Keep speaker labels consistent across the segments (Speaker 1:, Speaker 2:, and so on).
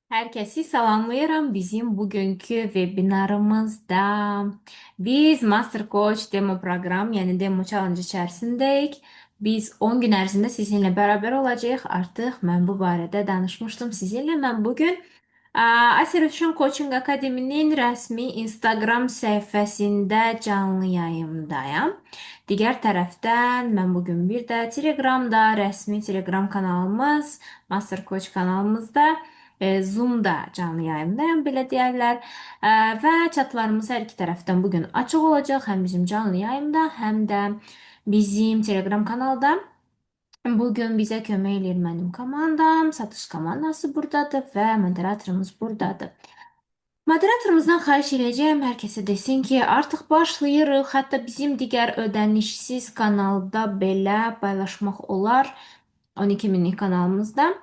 Speaker 1: Herkesi salamlayıram bizim bugünkü webinarımızda. Biz Master Coach demo proqram, yəni demo challenge içərisindəyik. Biz 10 gün ərzində sizinlə bərabər olacağıq. Artıq mən bu barədə danışmışdım sizinlə. Mən bugün iSolution Coaching Akademinin rəsmi Instagram səhifəsində canlı yayımdayam. Digər tərəfdən mən bugün bir də Telegramda rəsmi Telegram kanalımız, Master Coach kanalımızda Zoom'da canlı yayımdayam, belə deyərlər. Və chatlarımız hər iki tərəfdən bugün açıq olacaq. Həm bizim canlı yayımda, həm də bizim Telegram kanalda. Bugün bizə kömək eləyir mənim komandam, satış komandası buradadır və moderatorumuz buradadır. Moderatorumuzdan xahiş eləyəcəyəm, hər kəsə desin ki, artıq başlayırıq. Hətta bizim digər ödənişsiz kanalda belə paylaşmaq olar. 12 minlik kanalımızda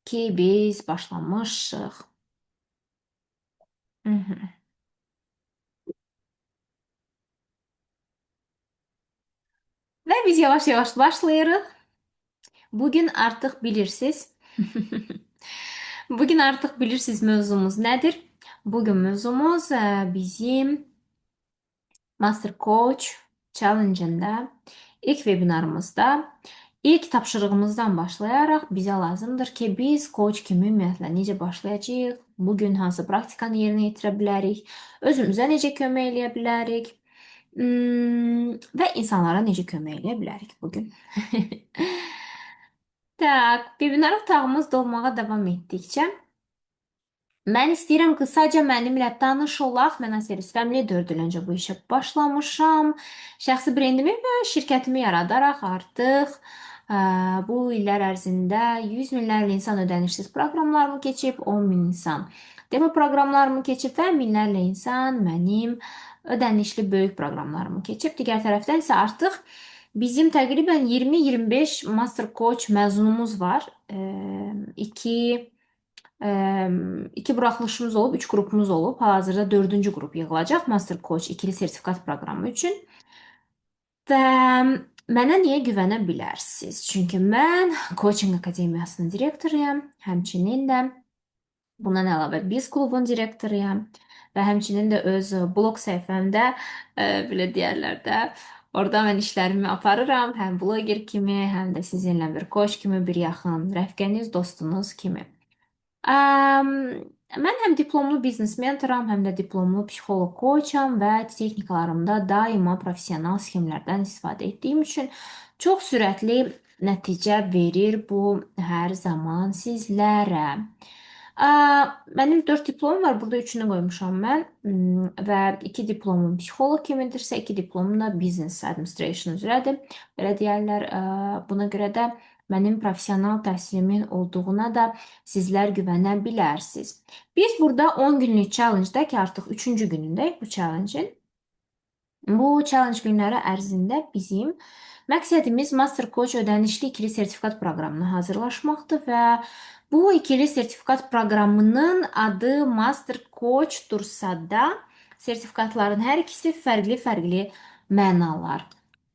Speaker 1: ki biz başlamışıq. Hı -hı. Və biz yavaş-yavaş başlayırıq. Bugün artıq bilirsiniz. Bugün artıq bilirsiniz mövzumuz nədir? Bugün mövzumuz bizim Master Coach Challenge-ında ilk webinarımızda ilk tapşırığımızdan başlayaraq bizə lazımdır ki, biz coach kimi ümumiyyətlə necə başlayacağıq, bugün hansı praktikanı yerinə yetirə bilərik, özümüzə necə kömək eləyə bilərik və insanlara necə kömək eləyə bilərik bugün. Tak, webinar otağımız dolmağa davam etdikcə mən istəyirəm qısaca mənimlə tanış olaq. Mən Asiya Rüstəmli 4 il öncə bu işə başlamışam. Şəxsi brendimi və şirkətimi yaradaraq artıq bu illər ərzində 100 minlərlə insan ödənişsiz proqramlarımı keçib, 10 min insan demo proqramlarımı keçib və minlərlə insan mənim ödənişli böyük proqramlarımı keçib. Digər tərəfdən isə artıq bizim təqribən 20-25 Master Coach məzunumuz var. İki buraxılışımız olub, 3 qrupumuz olub. Hal-hazırda 4-cü qrup yığılacaq Master Coach ikili sertifikat proqramı üçün. Və mənə niyə güvənə bilərsiniz? Çünki mən Coaching Akademiyasının direktoruyam, həmçinin də bundan əlavə Biz klubun direktoruyam və həmçinin də öz blog səhifəmdə belə deyərlər də, orada mən işlərimi aparıram, həm bloger kimi, həm də sizinlə bir coach kimi, bir yaxın rəfiqəniz, dostunuz kimi. Mən həm diplomlu biznes mentoram, həm də diplomlu psixoloq coacham və texnikalarımda daima professional sxemlərdən istifadə etdiyim üçün çox sürətli nəticə verir bu hər zaman sizlərə. Mənim 4 diplomum var. Burada üçünü qoymuşam mən. Və 2 diplomum psixoloq kimidirsə, 2 diplomum da business administration üzrədir. Belə deyərlər. Buna görə də mənim professional təhsilimin olduğuna da sizlər güvənə bilərsiniz. Biz burada 10 günlük challenge-da ki, artıq 3-cü günündəyik bu challenge-in. Bu challenge günləri ərzində bizim məqsədimiz Master Coach ödənişli ikili sertifikat proqramına hazırlaşmaqdır və bu ikili sertifikat proqramının adı Master Coach-dursa da sertifikatların hər ikisi fərqli-fərqli mənalar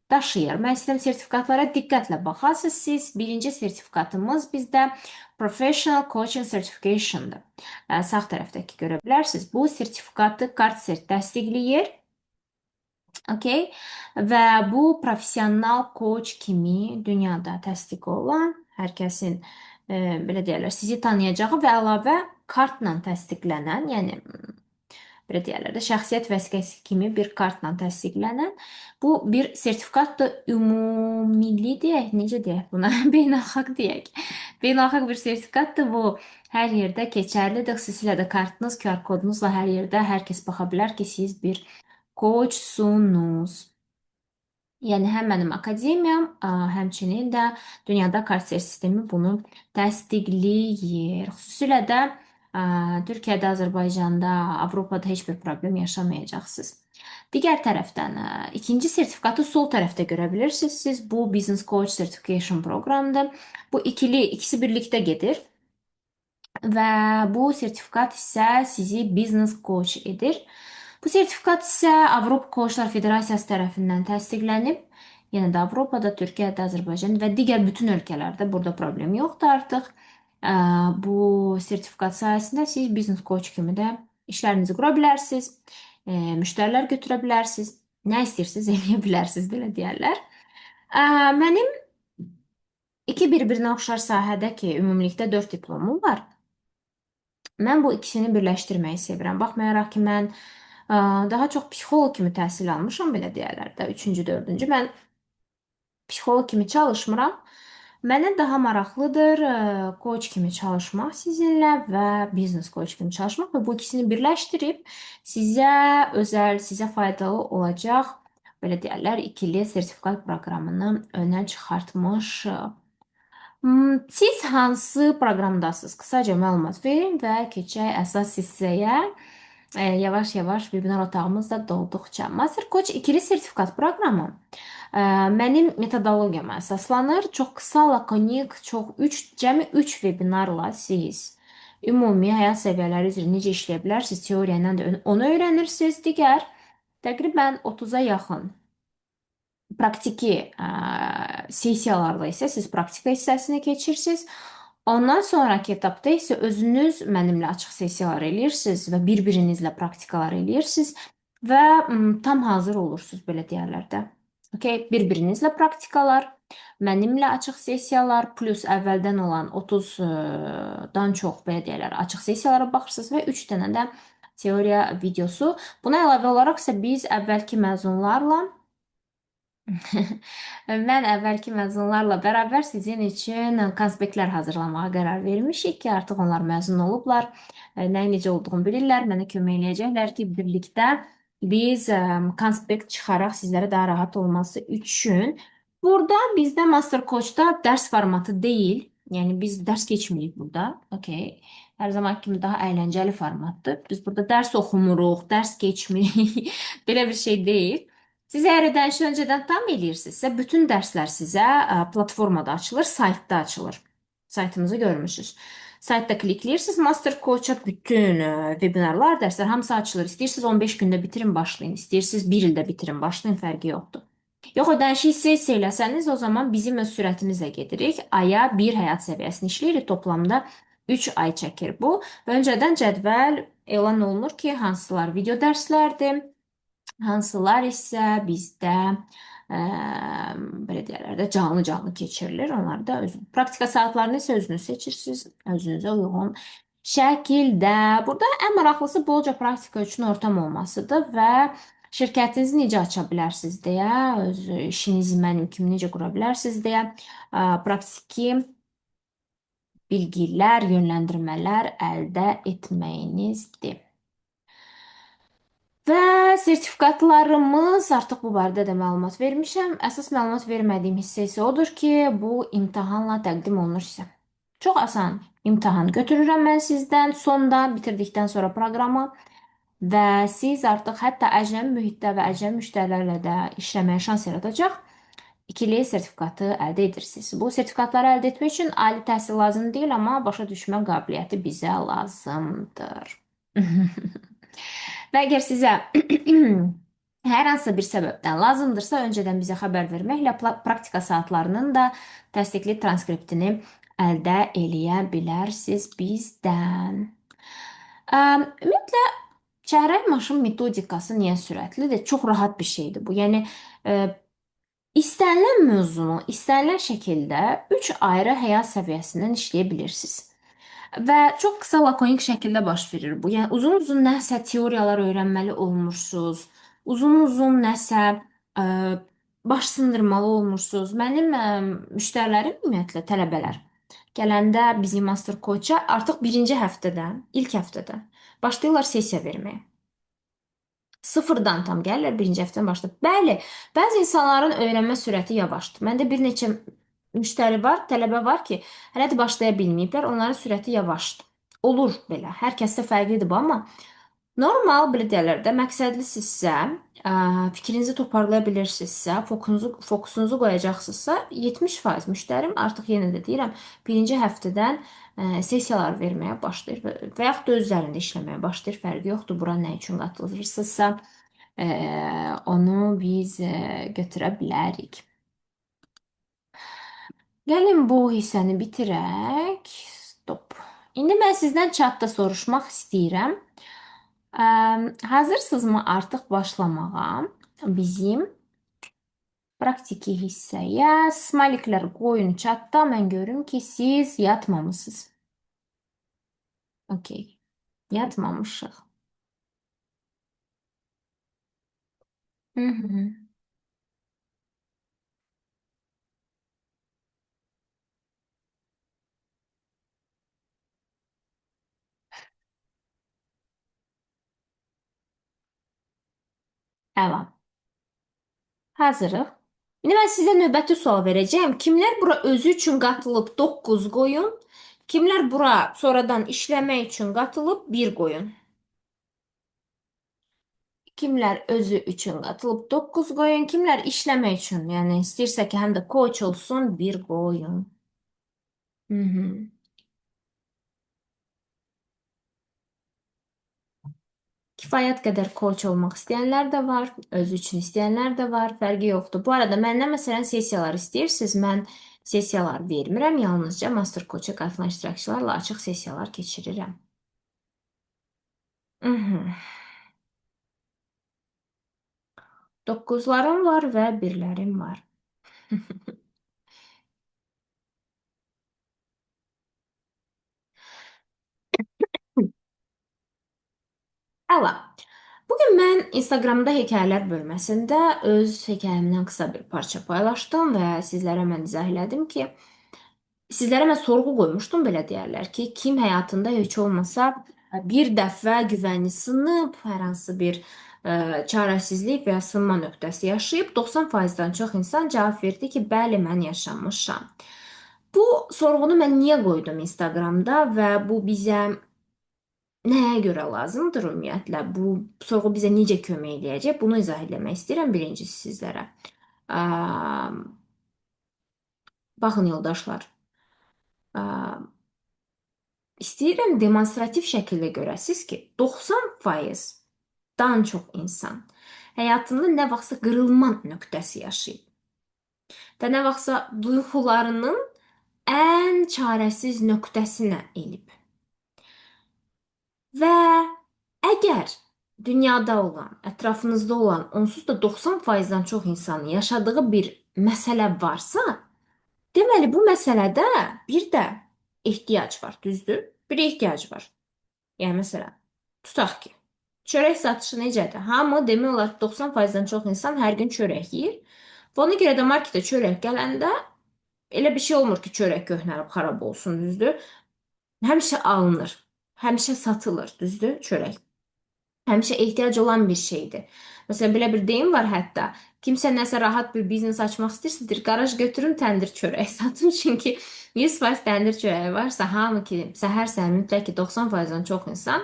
Speaker 1: daşıyır. Mən istəyirəm sertifikatlara diqqətlə baxasınız siz. Birinci sertifikatımız bizdə Professional Coaching Certification-dır. Sağ tərəfdəki görə bilərsiniz. Bu sertifikatı KartCert təsdiqləyir. Okay. Və bu professional coach kimi dünyada təsdiq olunan, hər kəsin belə deyərlər, sizi tanıyacağı və əlavə kartla təsdiqlənən, yəni belə deyərlər də, şəxsiyyət vəsiqəsi kimi bir kartla təsdiqlənən bu bir sertifikatdır, ümumilli deyək, necə deyək buna? Beynəlxalq deyək. Beynəlxalq bir sertifikatdır bu. Hər yerdə keçərlidir. Xüsusilə də kartınız, QR kodunuzla hər yerdə hər kəs baxa bilər ki, siz bir coachsunuz. Yəni həm mənim akademiyam, həmçinin də dünyada KartCert sistemi bunu təsdiqləyir. Xüsusilə də Türkiyədə, Azərbaycanda, Avropada heç bir problem yaşamayacaqsınız. Digər tərəfdən, ikinci sertifikatı sol tərəfdə görə bilirsiniz. Siz bu Business Coach Certification proqramıdır. Bu ikili, ikisi birlikdə gedir. Və bu sertifikat isə sizi Business Coach edir. Bu sertifikat isə Avropa Coachlar Federasiyası tərəfindən təsdiqlənib. Yenə də Avropada, Türkiyədə, Azərbaycanda və digər bütün ölkələrdə burada problem yoxdur artıq. Bu sertifikat sayəsində siz biznes coach kimi də işlərinizi qura bilərsiniz, müştərilər götürə bilərsiniz, nə istəyirsiniz eləyə bilərsiniz, belə deyərlər. Mənim iki bir-birinə oxşar sahədə ki, ümumilikdə 4 diplomum var. Mən bu ikisini birləşdirməyi sevirəm. Baxmayaraq ki, mən daha çox psixoloq kimi təhsil almışam, belə deyərlər də, 3-cü, 4-cü. Mən psixoloq kimi çalışmıram. Mənə daha maraqlıdır coach kimi çalışmaq sizinlə və biznes coach kimi çalışmaq və bu ikisini birləşdirib sizə özəl, sizə faydalı olacaq, belə deyərlər, ikili sertifikat proqramını önə çıxartmışıq. Siz hansı proqramdasınız? Qısaca məlumat verin və keçək əsas hissəyə. Yavaş-yavaş webinar otağımız da dolduqca. Master Coach ikili sertifikat proqramı mənim metodologiyama əsaslanır. Çox qısa, lakonik, çox 3, cəmi 3 webinarla siz ümumi həyat səviyyələri üzrə necə işləyə bilərsiniz, teoriya ilə də onu öyrənirsiniz. Digər təqribən 30-a yaxın praktiki sessiyalarla isə siz praktika hissəsini keçirsiniz. Ondan sonraki etapda isə özünüz mənimlə açıq sessiyalar eləyirsiniz və bir-birinizlə praktikalar eləyirsiniz və tam hazır olursunuz, belə deyərlər də. Okay, bir-birinizlə praktikalar, mənimlə açıq sessiyalar, plus əvvəldən olan 30-dan çox, belə deyərlər, açıq sessiyalara baxırsınız və 3 dənə də teoriya videosu. Buna əlavə olaraq isə biz əvvəlki məzunlarla Mən əvvəlki məzunlarla bərabər sizin üçün konspektlər hazırlamağa qərar vermişik ki, artıq onlar məzun olublar, nəyin necə olduğunu bilirlər, mənə kömək eləyəcəklər ki, birlikdə biz konspekt çıxaraq sizlərə daha rahat olması üçün. Burada bizdə Master Coach'da dərs formatı deyil, yəni biz dərs keçmirik burada, okay. Hər zaman kimi daha əyləncəli formatdır. Biz burada dərs oxumuruq, dərs keçmirik, belə bir şey deyil. Siz əgər ödənişi öncədən tam eləyirsinizsə, bütün dərslər sizə platformada açılır, saytda açılır. Saytımızı görmüsünüz. Saytda klikləyirsiniz, Master Coach'a bütün webinarlar, dərslər hamısı açılır. İstəyirsiniz 15 gündə bitirin, başlayın. İstəyirsiniz 1 ildə bitirin, başlayın, fərqi yoxdur. Yox, ödənişi hissə-hissə eləsəniz, o zaman bizim öz sürətimizlə gedirik. Aya bir həyat səviyyəsini işləyirik. Toplamda 3 ay çəkir bu. Və öncədən cədvəl elan olunur ki, hansılar video dərslərdir, hansılar isə bizdə belə deyərlər də canlı-canlı keçirilir. Onlar da öz praktika saatlarını isə özünüz seçirsiniz, özünüzə uyğun şəkildə. Burada ən maraqlısı bolca praktika üçün ortam olmasıdır və şirkətinizi necə aça bilərsiniz deyə, öz işinizi mənim kimi necə qura bilərsiniz deyə praktiki bilgilər, yönləndirmələr əldə etməyinizdir. Və sertifikatlarımız, artıq bu barədə də məlumat vermişəm. Əsas məlumat vermədiyim hissə isə odur ki, bu imtahanla təqdim olunur sizə. Çox asan imtahan götürürəm mən sizdən sonda, bitirdikdən sonra proqramı və siz artıq hətta əcnəbi mühitdə və əcnəbi müştərilərlə də işləməyə şans yaradacaq ikili sertifikatı əldə edirsiniz. Bu sertifikatları əldə etmək üçün ali təhsil lazım deyil, amma başa düşmə qabiliyyəti bizə lazımdır. Və əgər sizə hər hansısa bir səbəbdən lazımdırsa, öncədən bizə xəbər verməklə praktika saatlarının da təsdiqli transkriptini əldə eləyə bilərsiniz bizdən. Ümumiyyətlə, çəhrəyi maşın metodikası niyə sürətlidir? Çox rahat bir şeydir bu. Yəni, istənilən mövzunu istənilən şəkildə 3 ayrı həyat səviyyəsindən işləyə bilirsiniz. Və çox qısa, lakonik şəkildə baş verir bu. Yəni uzun-uzun nəsə teoriyalar öyrənməli olmursunuz. Uzun-uzun nəsə baş sındırmalı olmursunuz. Mənim müştərilərim, ümumiyyətlə tələbələr gələndə bizim Master Coach-a artıq birinci həftədən, ilk həftədən başlayırlar sessiya verməyə. Sıfırdan tam gəlirlər birinci həftədən başlayıb. Bəli, bəzi insanların öyrənmə sürəti yavaşdır. Məndə bir neçə müştəri var, tələbə var ki, hələ də başlaya bilməyiblər. Onların sürəti yavaşdır. Olur belə. Hər kəsdə fərqlidir bu, amma normal belə deyərlər də, məqsədlisinizsə, fikrinizi toparlaya bilirsinizsə, fokusunuzu qoyacaqsınızsa, 70% müştərim artıq yenə də deyirəm, birinci həftədən sessiyalar verməyə başlayır və yaxud da özlərində işləməyə başlayır. Fərqi yoxdur. Bura nə üçün qatılırsınızsa, onu biz götürə bilərik. Gəlin bu hissəni bitirək. Stop. İndi mən sizdən chatda soruşmaq istəyirəm. Hazırsınızmı artıq başlamağa bizim praktiki hissəyə? Smayliklər qoyun chatda, mən görüm ki, siz yatmamısınız. Okey, yatmamışıq. Hı -hı. Əla. Hazırıq. İndi mən sizə növbəti sual verəcəyəm. Kimlər bura özü üçün qatılıb 9 qoyun? Kimlər bura sonradan işləmək üçün qatılıb 1 qoyun? Kimlər özü üçün qatılıb 9 qoyun? Kimlər işləmək üçün, yəni istəyirsə ki, həm də coach olsun 1 qoyun. Hı -hı. Kifayət qədər coach olmaq istəyənlər də var, özü üçün istəyənlər də var, fərqi yoxdur. Bu arada məndən məsələn sessiyalar istəyirsiniz, mən sessiyalar vermirəm, yalnızca Master Coach'a qatılan iştirakçılarla açıq sessiyalar keçirirəm. 9'larım var və 1'lərim var. Əla. Bugün mən Instagramda hekayələr bölməsində öz hekayəmdən qısa bir parça paylaşdım və sizlərə mən izah elədim ki, sizlərə mən sorğu qoymuşdum, belə deyərlər ki, kim həyatında heç olmasa bir dəfə güvəni sınıb, hər hansı bir çarəsizlik və ya sınma nöqtəsi yaşayıb, 90%-dən çox insan cavab verdi ki, bəli, mən yaşamışam. Bu sorğunu mən niyə qoydum Instagramda və bu bizə nəyə görə lazımdır ümumiyyətlə? Bu sorğu bizə necə kömək eləyəcək? Bunu izah eləmək istəyirəm birincisi sizlərə. Baxın yoldaşlar, istəyirəm demonstrativ şəkildə görəsiniz ki, 90%-dan çox insan həyatında nə vaxtsa qırılma nöqtəsi yaşayıb və nə vaxtsa duyğularının ən çarəsiz nöqtəsinə enib. Və əgər dünyada olan, ətrafınızda olan, onsuz da 90%-dan çox insanın yaşadığı bir məsələ varsa, deməli bu məsələdə bir də ehtiyac var, düzdür? Bir ehtiyac var. Yəni məsələn, tutaq ki, çörək satışı necədir? Hamı demək olar ki, 90%-dan çox insan hər gün çörək yeyir. Və ona görə də marketə çörək gələndə elə bir şey olmur ki, çörək köhnəlib, xarab olsun, düzdür? Həmişə alınır. Həmişə satılır, düzdür? Çörək. Həmişə ehtiyac olan bir şeydir. Məsələn, belə bir deyim var hətta. Kimsə nəsə rahat bir biznes açmaq istəyirsə, deyir, qaraj götürüm, təndir çörəyi satım. Çünki 100% təndir çörəyi varsa, hamı ki, səhər-səhər mütləq ki, 90%-dan çox insan,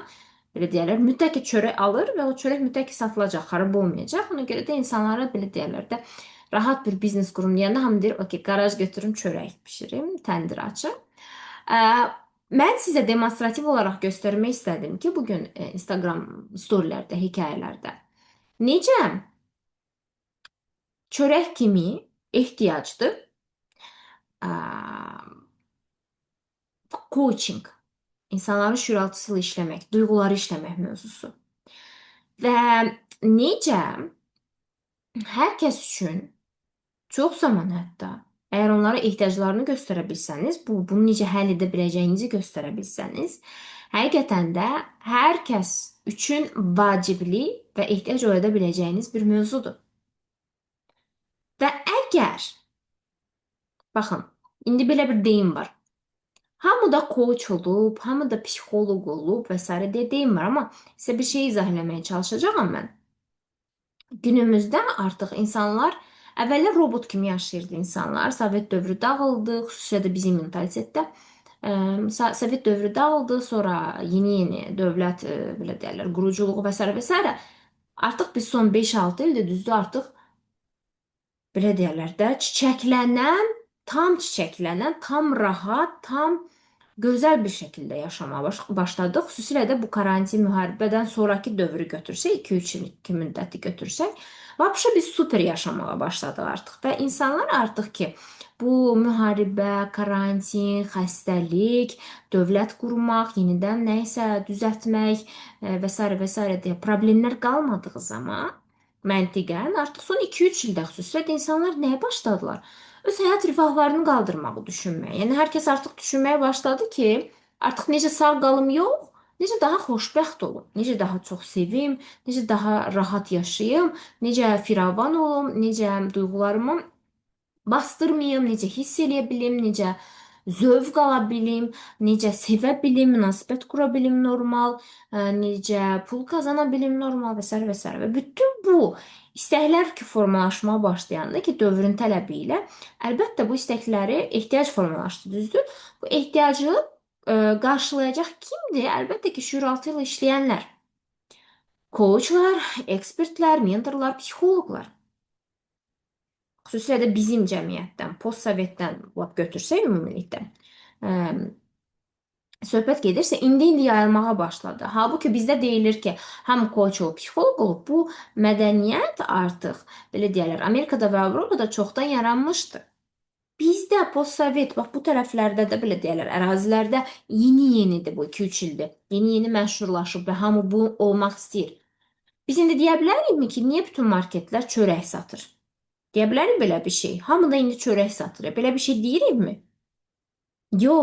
Speaker 1: belə deyərlər, mütləq ki, çörək alır və o çörək mütləq ki, satılacaq, xarab olmayacaq. Ona görə də insanlara belə deyərlər də, rahat bir biznes qurum deyəndə hamı deyir, okey, qaraj götürüm, çörək bişirim, təndir açım. Mən sizə demonstrativ olaraq göstərmək istədim ki, bugün Instagram storylərdə, hekayələrdə necə çörək kimi ehtiyacdır coaching, insanların şüuraltısı ilə işləmək, duyğuları işləmək mövzusu. Və necə hər kəs üçün çox zaman hətta əgər onlara ehtiyaclarını göstərə bilsəniz, bunu necə həll edə biləcəyinizi göstərə bilsəniz, həqiqətən də hər kəs üçün vacibli və ehtiyac oyada biləcəyiniz bir mövzudur. Və əgər, baxın, indi belə bir deyim var. Hamı da coach olub, hamı da psixoloq olub və sairə deyə deyim var, amma sizə bir şey izah eləməyə çalışacağam mən. Günümüzdə artıq insanlar əvvəllər robot kimi yaşayırdı insanlar. Sovet dövrü dağıldı, xüsusilə də bizim mentalitetdə. Sovet dövrü dağıldı, sonra yeni-yeni dövlət belə deyərlər, quruculuğu və sairə və sairə. Artıq biz son 5-6 ildir düzdür, artıq belə deyərlər də, çiçəklənən, tam çiçəklənən, tam rahat, tam Gözəl bir şəkildə yaşamağa başladıq. Xüsusilə də bu karantin müharibədən sonrakı dövrü götürsək, 2-3 illik müddəti götürsək, vəbşə biz super yaşamağa başladıq artıq və insanlar artıq ki, bu müharibə, karantin, xəstəlik, dövlət qurmaq, yenidən nəyisə düzəltmək və sairə və sairə deyə problemlər qalmadığı zaman məntiqən artıq son 2-3 ildə xüsusilə də insanlar nəyə başladılar? Öz həyat rifahlarını qaldırmağı düşünməyə. Yəni hər kəs artıq düşünməyə başladı ki, artıq necə sağ qalım yox, necə daha xoşbəxt olum, necə daha çox sevim, necə daha rahat yaşayım, necə firavan olum, necə duyğularımı bastırmayım, necə hiss eləyə bilim, necə zövq ala bilim, necə sevə bilim, münasibət qura bilim normal, necə pul qazana bilim normal və s. və s. Və bütün bu istəklər ki, formalaşmağa başlayanda ki, dövrün tələbi ilə, əlbəttə bu istəkləri ehtiyac formalaşdı, düzdür? Bu ehtiyacı qarşılayacaq kimdir? Əlbəttə ki, şüuraltı ilə işləyənlər. Coachlar, ekspertlər, mentorlar, psixoloqlar. Xüsusilə də bizim cəmiyyətdən, postsovetdən lap götürsək ümumilikdə, söhbət gedirsə, indi-indi yayılmağa başladı. Halbuki bizdə deyilir ki, həm coach olub, psixoloq olub, bu mədəniyyət artıq, belə deyərlər, Amerikada və Avropada çoxdan yaranmışdı. Bizdə postsovet, bax bu tərəflərdə də belə deyərlər, ərazilərdə yeni-yenidir bu 2-3 ildir. Yeni-yeni məşhurlaşıb və hamı bu olmaq istəyir. Biz indi deyə bilərikmi ki, niyə bütün marketlər çörək satır? Deyə bilərik belə bir şey. Hamı da indi çörək satır. Belə bir şey deyirikmi? Yo,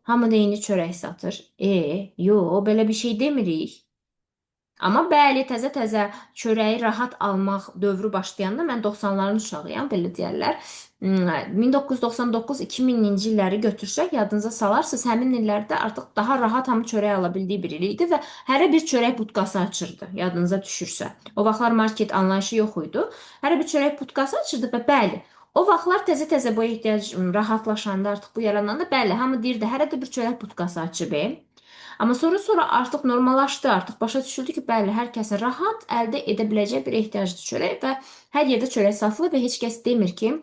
Speaker 1: hamı da indi çörək satır. Yo, belə bir şey demirik. Amma bəli, təzə-təzə çörəyi rahat almaq dövrü başlayanda mən 90-ların uşağıyam, belə deyərlər. 1999-2000-ci illəri götürsək, yadınıza salarsınız, həmin illərdə artıq daha rahat hamı çörək ala bildiyi bir il idi və hərə bir çörək butkası açırdı, yadınıza düşürsə. O vaxtlar market anlayışı yox idi. Hərə bir çörək butkası açırdı və bəli, o vaxtlar təzə-təzə bu ehtiyac rahatlaşanda, artıq bu yarananda, bəli, hamı deyirdi, hərə də bir çörək butkası açıb. Amma sonra artıq normallaşdı, artıq başa düşüldü ki, bəli, hər kəsin rahat əldə edə biləcəyi bir ehtiyacdır çörək və hər yerdə çörək satılır və heç kəs demir ki,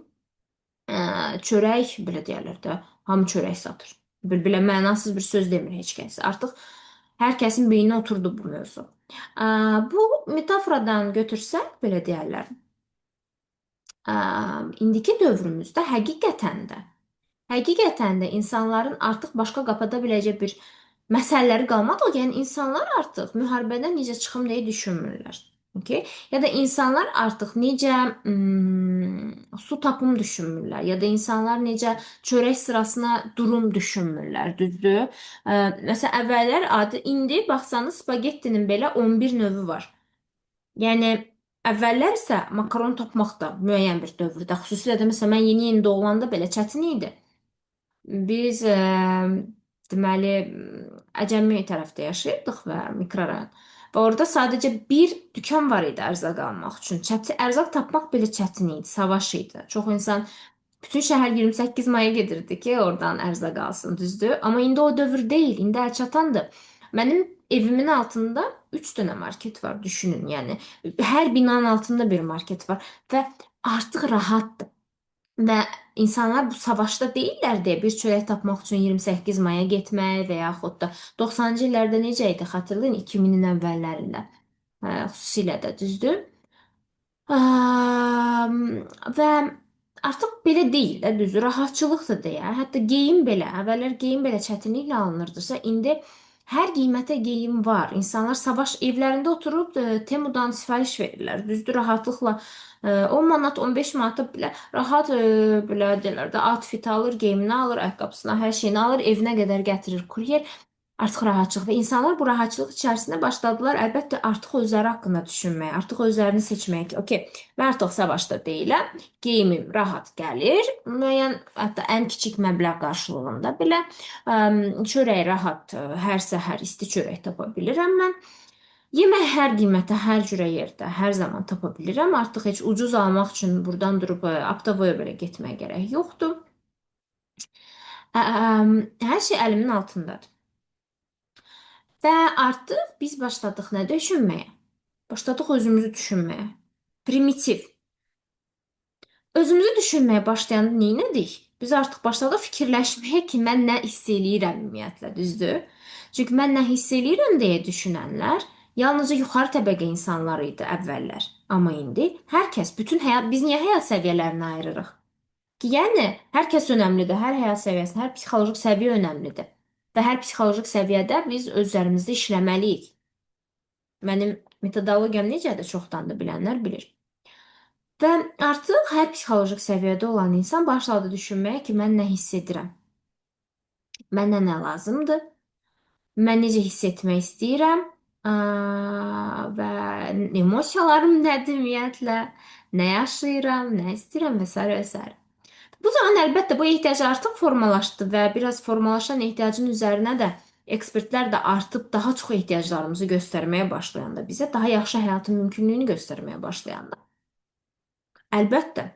Speaker 1: çörək, belə deyərlər də, hamı çörək satır. Belə mənasız bir söz demir heç kəs. Artıq hər kəsin beyninə oturdu bu mövzu. Bu metaforadan götürsək, belə deyərlər, indiki dövrümüzdə həqiqətən də insanların artıq başqa qapata biləcəyi bir məsələləri qalmadı. Yəni insanlar artıq müharibədən necə çıxım deyə düşünmürlər. Okay? Ya da insanlar artıq necə su tapım düşünmürlər. Ya da insanlar necə çörək sırasına durum düşünmürlər, düzdür? Məsələn, əvvəllər adi, indi baxsanız spagettinin belə 11 növü var. Yəni əvvəllər isə makaron tapmaq da müəyyən bir dövrdə, xüsusilə də məsələn mən yeni-yeni doğulanda belə çətin idi. Biz deməli Əcəmi tərəfdə yaşayırdıq və mikrorayon. Və orada sadəcə bir dükan var idi ərzaq almaq üçün. Ərzaq tapmaq belə çətin idi, savaş idi. Çox insan, bütün şəhər 28 maya gedirdi ki, oradan ərzaq alsın, düzdür? Amma indi o dövr deyil, indi əl çatandır. Mənim evimin altında 3 dənə market var, düşünün. Yəni hər binanın altında bir market var və artıq rahatdır. Və insanlar bu savaşda deyillər deyə bir çörək tapmaq üçün 28 maya getmək və yaxud da 90-cı illərdə necə idi xatırlayın 2000-in əvvəllərində. Xüsusilə də düzdür. Və artıq belə deyil də, düzdür, rahatçılıqdır deyə. Hətta geyim belə, əvvəllər geyim belə çətinliklə alınırdısa, indi hər qiymətə geyim var. İnsanlar savaş evlərində oturub Temudan sifariş verirlər. Düzdür, rahatlıqla 10 manat, 15 manata belə rahat belə deyirlər də outfit alır, geyimini alır, ayaqqabısını, hər şeyini alır, evinə qədər gətirir kuryer. Artıq rahatçılıq və insanlar bu rahatçılıq içərisində başladılar əlbəttə artıq özləri haqqında düşünməyə, artıq özlərini seçməyə ki, okey, mən artıq savaşda deyiləm, geyimim rahat gəlir, müəyyən, hətta ən kiçik məbləğ qarşılığında belə çörək rahat, hər səhər isti çörək tapa bilirəm mən. Yemək hər qiymətə, hər cürə yerdə, hər zaman tapa bilirəm. Artıq heç ucuz almaq üçün buradan durub Aptavoya belə getməyə gərək yoxdur. Hər şey əlimin altındadır. Və artıq biz başladıq nə düşünməyə? Başladıq özümüzü düşünməyə. Primitiv. Özümüzü düşünməyə başlayanda nə etdik? Biz artıq başladıq fikirləşməyə ki, mən nə hiss eləyirəm ümumiyyətlə, düzdür? Çünki mən nə hiss eləyirəm deyə düşünənlər yalnızca yuxarı təbəqə insanları idi əvvəllər. Amma indi hər kəs, bütün həyat, biz niyə həyat səviyyələrini ayırırıq? Ki, yəni hər kəs önəmlidir, hər həyat səviyyəsi, hər psixoloji səviyyə önəmlidir. Və hər psixoloji səviyyədə biz öz üzərimizdə işləməliyik. Mənim metodologiyam necədir, çoxdandır bilənlər bilir. Və artıq hər psixoloji səviyyədə olan insan başladı düşünməyə ki, mən nə hiss edirəm? Mənə nə lazımdır? Mən necə hiss etmək istəyirəm? Və emosiyalarım nədir ümumiyyətlə? Nə yaşayıram, nə istəyirəm və s. və s. Bu zaman əlbəttə bu ehtiyac artıq formalaşdı və biraz formalaşan ehtiyacın üzərinə də ekspertlər də artıb daha çox ehtiyaclarımızı göstərməyə başlayanda, bizə daha yaxşı həyatın mümkünlüyünü göstərməyə başlayanda. Əlbəttə,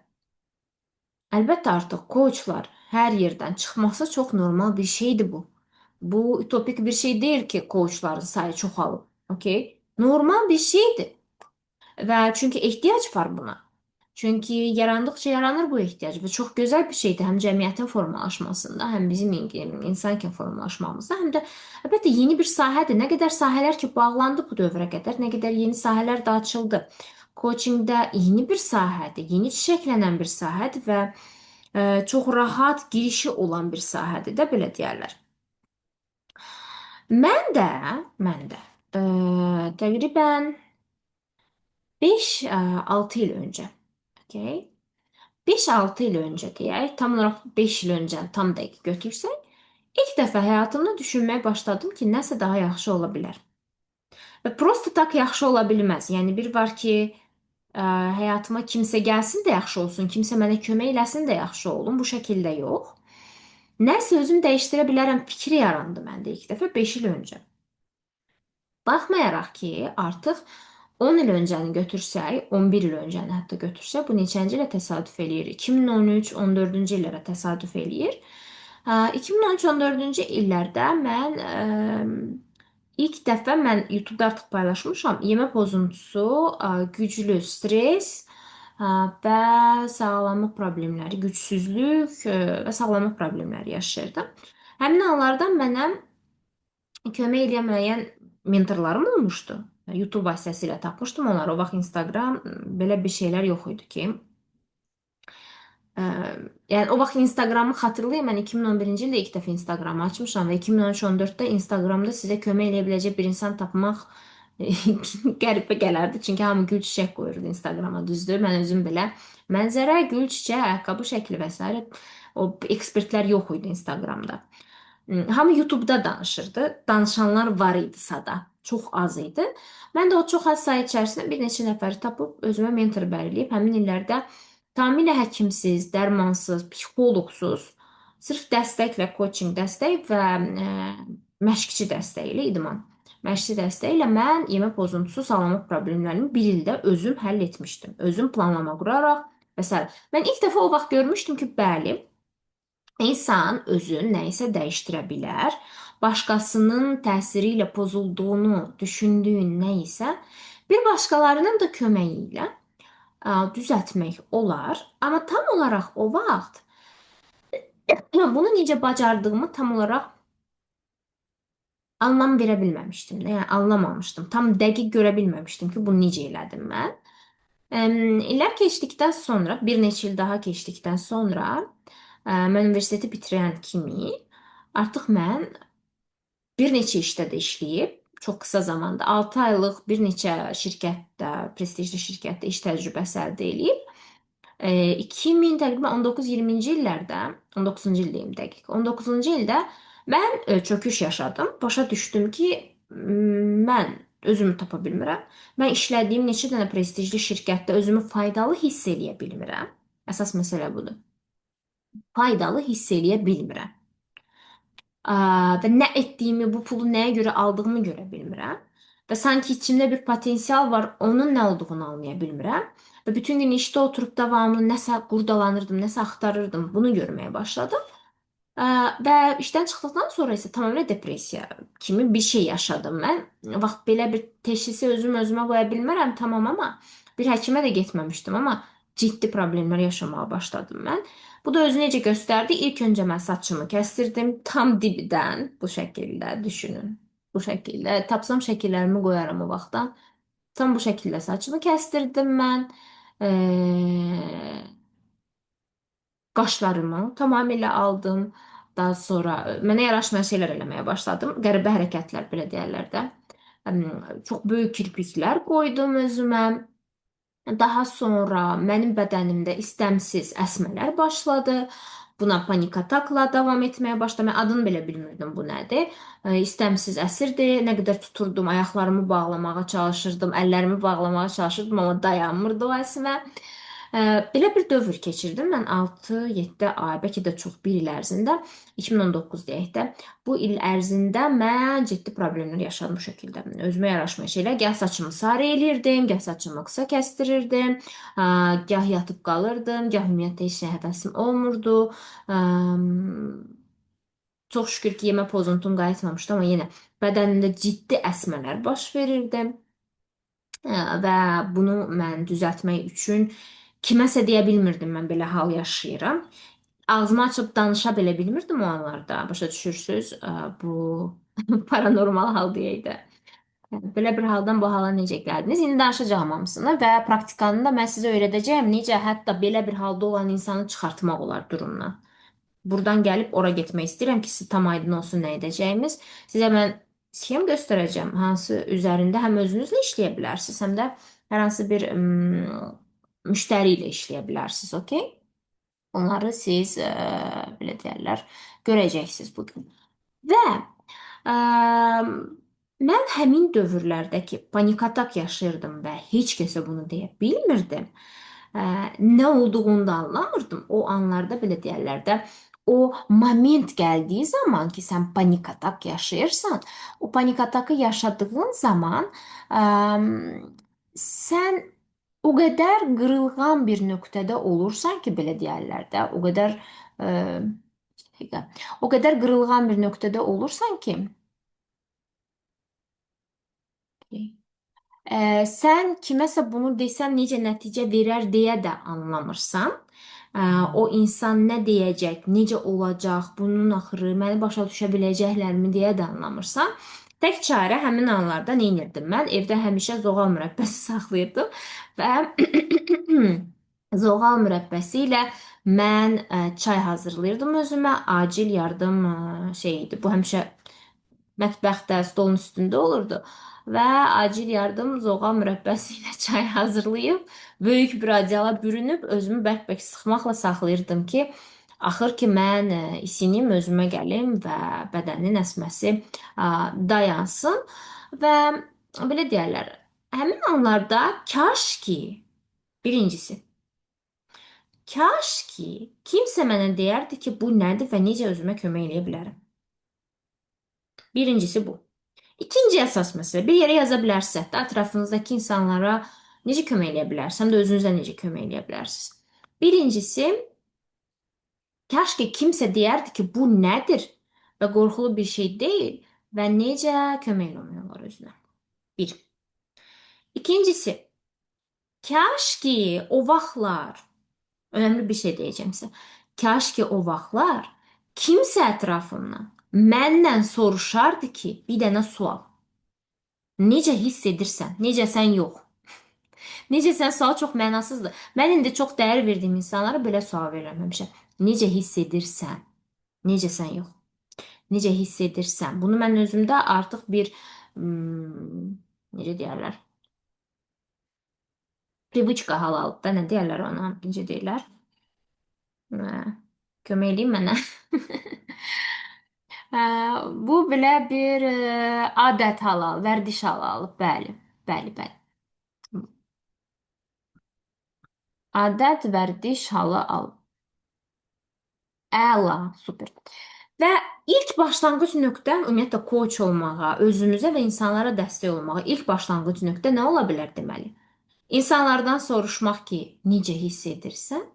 Speaker 1: əlbəttə artıq coachlar hər yerdən çıxması çox normal bir şeydir bu. Bu ütopik bir şey deyil ki, coachların sayı çoxalıb. Okay? Normal bir şeydir. Və çünki ehtiyac var buna. Çünki yarandıqca yaranır bu ehtiyac və çox gözəl bir şeydir həm cəmiyyətin formalaşmasında, həm bizim insan kimi formalaşmamızda, həm də əlbəttə yeni bir sahədir. Nə qədər sahələr ki bağlandı bu dövrə qədər, nə qədər yeni sahələr də açıldı. Coachingdə yeni bir sahədir, yeni çiçəklənən bir sahədir və çox rahat girişi olan bir sahədir də belə deyərlər. Mən də təqribən 5-6 il öncə, okay? 5-6 il öncə deyək, tam olaraq 5 il öncə tam dəqiq götürsək, ilk dəfə həyatımda düşünməyə başladım ki, nəsə daha yaxşı ola bilər. Və prosta tak yaxşı ola bilməz. Yəni bir var ki, həyatıma kimsə gəlsin də yaxşı olsun, kimsə mənə kömək eləsin də yaxşı olun. Bu şəkildə yox. Nəsə özüm dəyişdirə bilərəm fikri yarandı məndə ilk dəfə 5 il öncə. Baxmayaraq ki, artıq 10 il öncəni götürsək, 11 il öncəni hətta götürsək, bu neçənci ilə təsadüf eləyir? 2013-14-cü illərə təsadüf eləyir. 2013-14-cü illərdə mən ilk dəfə mən YouTube-da artıq paylaşmışam. Yemə pozuntusu, güclü stres və sağlamlıq problemləri, gücsüzlük və sağlamlıq problemləri yaşayırdım. Həmin anlarda mənə kömək eləyən müəyyən mentorlarım olmuşdu. YouTube vasitəsilə tapmışdım onları. O vaxt Instagram belə bir şeylər yox idi ki. Yəni o vaxt Instagramı xatırlayıram. Mən 2011-ci ildə ilk dəfə Instagramı açmışam və 2013-14-də Instagramda sizə kömək eləyə biləcək bir insan tapmaq qəribə gələrdi. Çünki hamı gül çiçək qoyurdu Instagrama, düzdür? Mən özüm belə mənzərə, gül çiçək, ayaqqabı şəkli və s. O ekspertlər yox idi Instagramda. Hamı YouTube'da danışırdı. Danışanlar var idi sada. Çox az idi. Mən də o çox az sayı içərisində bir neçə nəfəri tapıb özümə mentor bəlirləyib həmin illərdə tamamilə həkimsiz, dərmansız, psixoloqsuz, sırf dəstəklə, coaching dəstək və məşqçi dəstəyi ilə idman. Məşqçi dəstəyi ilə mən yemə pozuntusu, sağlamlıq problemlərimi bir ildə özüm həll etmişdim. Özüm planlama quraraq və s. Mən ilk dəfə o vaxt görmüşdüm ki, bəli, İnsan özünü nəyisə dəyişdirə bilər. Başqasının təsiri ilə pozulduğunu düşündüyün nə isə bir başqalarının da köməyi ilə düzəltmək olar. Amma tam olaraq o vaxt bunu necə bacardığımı tam olaraq anlam verə bilməmişdim. Yəni anlamamışdım. Tam dəqiq görə bilməmişdim ki, bunu necə elədim mən. İllər keçdikdən sonra, bir neçə il daha keçdikdən sonra mən universiteti bitirən kimi artıq mən bir neçə işdə də işləyib, çox qısa zamanda 6 aylıq bir neçə şirkətdə, prestijli şirkətdə iş təcrübəsi əldə eləyib. 2000 təqribən 19-20-ci illərdə, 19-cu il deyim dəqiq. 19-cu ildə mən çöküş yaşadım. Başa düşdüm ki, mən özümü tapa bilmirəm. Mən işlədiyim neçə dənə prestijli şirkətdə özümü faydalı hiss eləyə bilmirəm. Əsas məsələ budur. Faydalı hiss eləyə bilmirəm. Və nə etdiyimi, bu pulu nəyə görə aldığımı görə bilmirəm. Və sanki içimdə bir potensial var, onun nə olduğunu anlaya bilmirəm. Və bütün gün işdə oturub davamlı nəsə qurdalanırdım, nəsə axtarırdım. Bunu görməyə başladım. Və işdən çıxdıqdan sonra isə tamamilə depressiya kimi bir şey yaşadım mən. Vaxt belə bir təşhisi özüm özümə qoya bilmərəm tamam, amma bir həkimə də getməmişdim, amma Ciddi problemlər yaşamağa başladım mən. Bu da özünü necə göstərdi? İlk öncə mən saçımı kəstirdim tam dibdən, bu şəkildə düşünün. Bu şəkildə tapsam şəkillərimi qoyaram o vaxtdan. Tam bu şəkildə saçımı kəstirdim mən. Qaşlarımı tamamilə aldım. Daha sonra mənə yaraşmayan şeylər eləməyə başladım. Qəribə hərəkətlər belə deyərlər də. Çox böyük kirpiklər qoydum özümə. Daha sonra mənim bədənimdə istəmsiz əsmələr başladı. Buna panik atakla davam etməyə başladım. Mən adını belə bilmirdim bu nədir. İstəmsiz əsirdi. Nə qədər tuturdum, ayaqlarımı bağlamağa çalışırdım, əllərimi bağlamağa çalışırdım, amma dayanmırdı o əsmə. Belə bir dövr keçirdim. Mən 6-7 ay, bəlkə də çox, bir il ərzində, 2019 deyək də, bu il ərzində mən ciddi problemlər yaşadım bu şəkildə. Özümə yaraşmayan şeylər. Gah saçımı sarı eləyirdim, gah saçımı qısa kəstirirdim, gah yatıb qalırdım, gah ümumiyyətlə heç nə həvəsim olmurdu. Çox şükür ki, yemə pozuntum qayıtmamışdı, amma yenə bədənimdə ciddi əsmələr baş verirdi. Və bunu mən düzəltmək üçün kiməsə deyə bilmirdim mən belə hal yaşayıram. Ağzımı açıb danışa belə bilmirdim o anlarda. Başa düşürsüz? Bu paranormal hal deyək də. Belə bir haldan bu hala necə gəldiniz? İndi danışacağım hamısını və praktikanı da mən sizə öyrədəcəyəm. Necə hətta belə bir halda olan insanı çıxartmaq olar durumdan. Buradan gəlib ora getmək istəyirəm ki, sizə tam aydın olsun nə edəcəyimiz. Sizə mən sxem göstərəcəm, hansı üzərində həm özünüzlə işləyə bilərsiniz, həm də hər hansı bir müştəri ilə işləyə bilərsiniz, okey? Onları siz, belə deyərlər, görəcəksiniz bugün. Və mən həmin dövrlərdəki panik atak yaşayırdım və heç kəsə bunu deyə bilmirdim. Nə olduğunu da anlamırdım. O anlarda belə deyərlər də, o moment gəldiyi zaman ki, sən panik atak yaşayırsan, o panik atakı yaşadığın zaman sən o qədər qırılğan bir nöqtədə olursan ki, belə deyərlər də, o qədər qırılğan bir nöqtədə olursan ki, sən kiməsə bunu desən necə nəticə verər deyə də anlamırsan. O insan nə deyəcək, necə olacaq, bunun axırı, məni başa düşə biləcəklərmi deyə də anlamırsan. Tək çarə həmin anlarda nə edirdim mən? Evdə həmişə zoğal mürəbbəsi saxlayırdım və zoğal mürəbbəsi ilə mən çay hazırlayırdım özümə. Acil yardım şey idi. Bu həmişə mətbəxdə, stolun üstündə olurdu. Və acil yardım zoğal mürəbbəsi ilə çay hazırlayıb, böyük bir adyala bürünüb, özümü bərk-bərk sıxmaqla saxlayırdım ki, axır ki mən isinim, özümə gəlim və bədənin əsməsi dayansın. Və belə deyərlər, həmin anlarda kaş ki, birincisi, kaş ki, kimsə mənə deyərdi ki, bu nədir və necə özümə kömək eləyə bilərəm. Birincisi bu. İkinci əsas məsələ, bir yerə yaza bilərsiniz, hətta ətrafınızdakı insanlara necə kömək eləyə bilərsiniz, həm də özünüzə necə kömək eləyə bilərsiniz. Birincisi, kaş ki kimsə deyərdi ki, bu nədir və qorxulu bir şey deyil və necə kömək eləmək olar özünə. Bir. İkincisi, kaş ki o vaxtlar, önemli bir şey deyəcəm sizə, kaş ki o vaxtlar kimsə ətrafımdan məndən soruşardı ki, bir dənə sual. Necə hiss edirsən? Necə sən yox. Necə sən sual çox mənasızdır. Mən indi çox dəyər verdiyim insanlara belə sual verirəm həmişə. Necə hiss edirsən? Necə sən yox. Necə hiss edirsən? Bunu mən özümdə artıq bir, necə deyərlər? Priviçka hal alıb da, nə deyərlər ona? Necə deyirlər? Kömək eləyin mənə. Bu belə bir adət hal alıb, vərdiş hal alıb. Bəli, bəli, bəli. Adət, vərdiş halı alıb. Əla, super. Və ilk başlanğıc nöqtə ümumiyyətlə coach olmağa, özümüzə və insanlara dəstək olmağa ilk başlanğıc nöqtə nə ola bilər deməli? İnsanlardan soruşmaq ki, necə hiss edirsən?